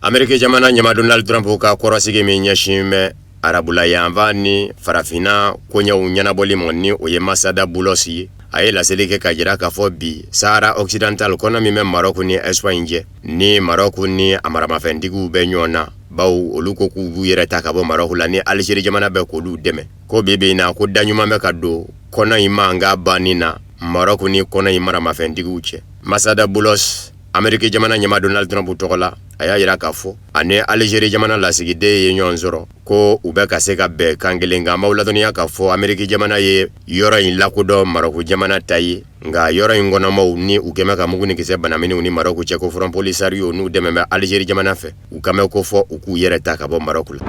Ameriki jamana ɲɛmaa Donald Trump ka kɔrɔsigi min ɲɛsin bɛ arabula yanfan ni farafinna koɲɛw ɲɛnabɔli ma, ni o ye Masada Boulos ye, a ye laseli kɛ k'a jira k'a fɔ bi Sahara occidental kɔnɔ min bɛ Maroc ni Espagne cɛ, ni Maroc ni a maramafɛntigiw bɛ ɲɔgɔn na, bawo olu ko k'u b'u yɛrɛ ta ka bɔ Maroc la ni Algérie jamana bɛ k'olu dɛmɛ, ko bi bi in na ko da ɲuman bɛ ka don kɔnɔ in mankan banni na Maroc ni kɔnɔ in maramafɛntigiw cɛ. Masada Boulos, Ameriki jamana ɲɛmaa Donald Trump tɔgɔ la, a y'a jira k'a fɔ ani Algérie jamana lasigiden ye ɲɔgɔn sɔrɔ, ko u bɛ ka se ka bɛn kan kelen kan. An b'aw ladɔnniya k'a fɔ Ameriki jamana ye yɔrɔ in lakodɔn Maroc jamana ta ye, nka yɔrɔ in kɔnɔmaw ni u kɛmɛ ka mugu ni kisɛ banaminiw ni Maroc cɛ, ko Front Polisario n'u dɛmɛ bɛ Algérie jamana fɛ, u kan bɛ ko fɔ u k'u yɛrɛ ta ka bɔ Maroc la.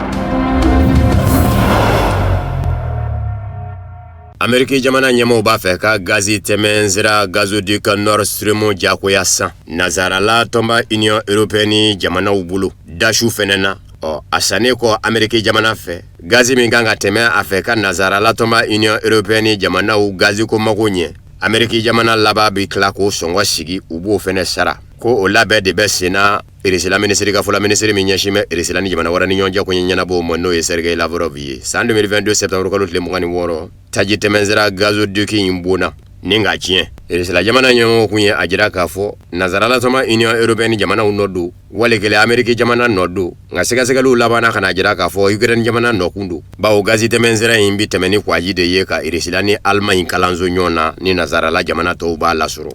Ameriki jamana ɲɛmaaw b'a fɛ ka gazi tɛmɛnsira gazoduc Nord Stream jagoya san nazarala tɔnba Union européenne jamanaw bolo dasu fɛnɛ na. Ɔ, a sannen kɔ Ameriki jamana fɛ, gazi min kan ka tɛmɛ a fɛ ka nazarala tɔnba Union européenne jamanaw gaziko mago ɲɛ, Ameriki jamana laban bɛ tila k'o sɔngɔ sigi, u b'o fɛnɛ sara. Ko o labɛn de bɛ senna Irisila minisiri ka fɔ la, minisiri min ɲɛsin bɛ Irisila ni jamana wɛrɛ ni ɲɔgɔn cɛ koɲɛ ɲɛnabɔ ma, n'o ye Sergei Lavrov ye. San 2022 septembre kalo tile 26, taji tɛmɛnsira gazoduc in bonna. ni k'a tiɲɛ. Irisila jamana ɲɛmɔgɔ kun ye a jira k'a fɔ nansaralatɔnba Union européenne jamanaw nɔ don, wali kelen Ameriki jamana nɔ don, nka sɛgɛsɛgɛliw labanna ka n'a jira k'a fɔ Ukraine jamana nɔkun don, bawo gazi tɛmɛnsira in bɛ tɛmɛ ni kwaji de ye ka Irisila ni Allemagne kalanso ɲɔgɔn na ni nansarala jamana tɔw b'a lasɔrɔ.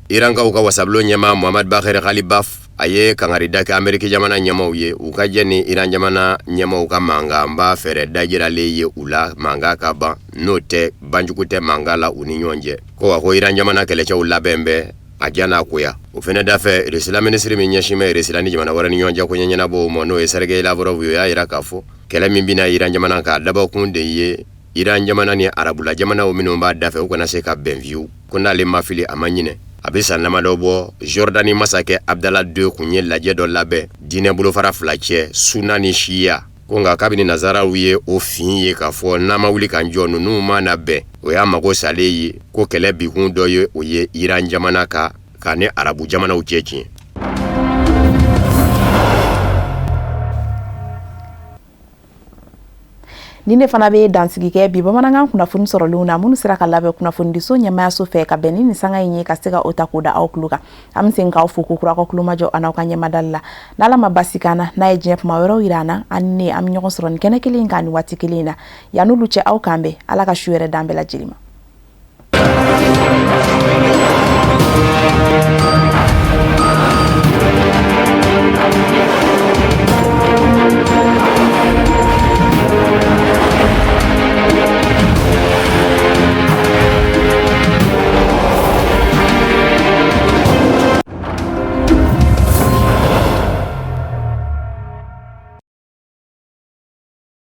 Irankaw ka wasabulon ɲɛmaa Mohamed Bagher Ghalibaf a ye kangarida kɛ Ameriki jamana ɲɛmaaw ye u ka jɛ ni Iran jamana ɲɛmaaw ka mankanba fɛɛrɛ dajiralen ye u la mankan ka ban, n'o tɛ banjugu tɛ mankan la u ni ɲɔgɔn cɛ. Ko wa ko Iran jamana kɛlɛcɛw labɛn bɛ a diya n'a koya. O fɛnɛ dafɛ, Irisila minisiri min ɲɛsin bɛ Irisila ni jamana wɛrɛ ni ɲɔgɔn cɛ koɲɛ ɲɛnabɔw ma, n'o ye Sergei Lavrov ye, o y'a jira k'a fɔ kɛlɛ min bɛna Iran jamana kan, a dabɔkun de ye Iran jamana ni arabula jamanaw minnu b'a dafɛ u kana se ka bɛn fiyewu. Ko n'ale ma fili a ma ɲinɛ, a bɛ san damadɔ bɔ, Jordanie masakɛ Abdallah II kun ye lajɛ dɔ labɛn diinɛ bolofara fila cɛ, Sunna ni Siya. Ko nka kabini nazaraw ye o fin ye k'a fɔ n'an ma wuli k'an jɔ ninnu ma na bɛn, o y'a mago salen ye ko kɛlɛ bikun dɔ ye o ye Iran jamana kan k'a ni arabu jamanaw cɛ tiɲɛ. Nin de fana bɛ dansigi kɛ bi bamanankan kunnafoni sɔrɔlenw na minnu sera ka labɛn kunnafonidiso ɲɛmaayaso fɛ ka bɛn ni nin sanga in ye ka se ka o ta k'o da aw tulo kan. An bɛ segin k'aw fo kokura ka tulomajɔ an'aw ka ɲɛmadali la. N'Ala ma basi k'an na, n'a ye diɲɛ kuma wɛrɛw yira an na, an ni an bɛ ɲɔgɔn sɔrɔ nin kɛnɛ kelen in kan nin waati kelen in na. Yan'olu cɛ, aw k'an bɛn. Ala ka su hɛrɛ d'an bɛɛ lajɛlen ma.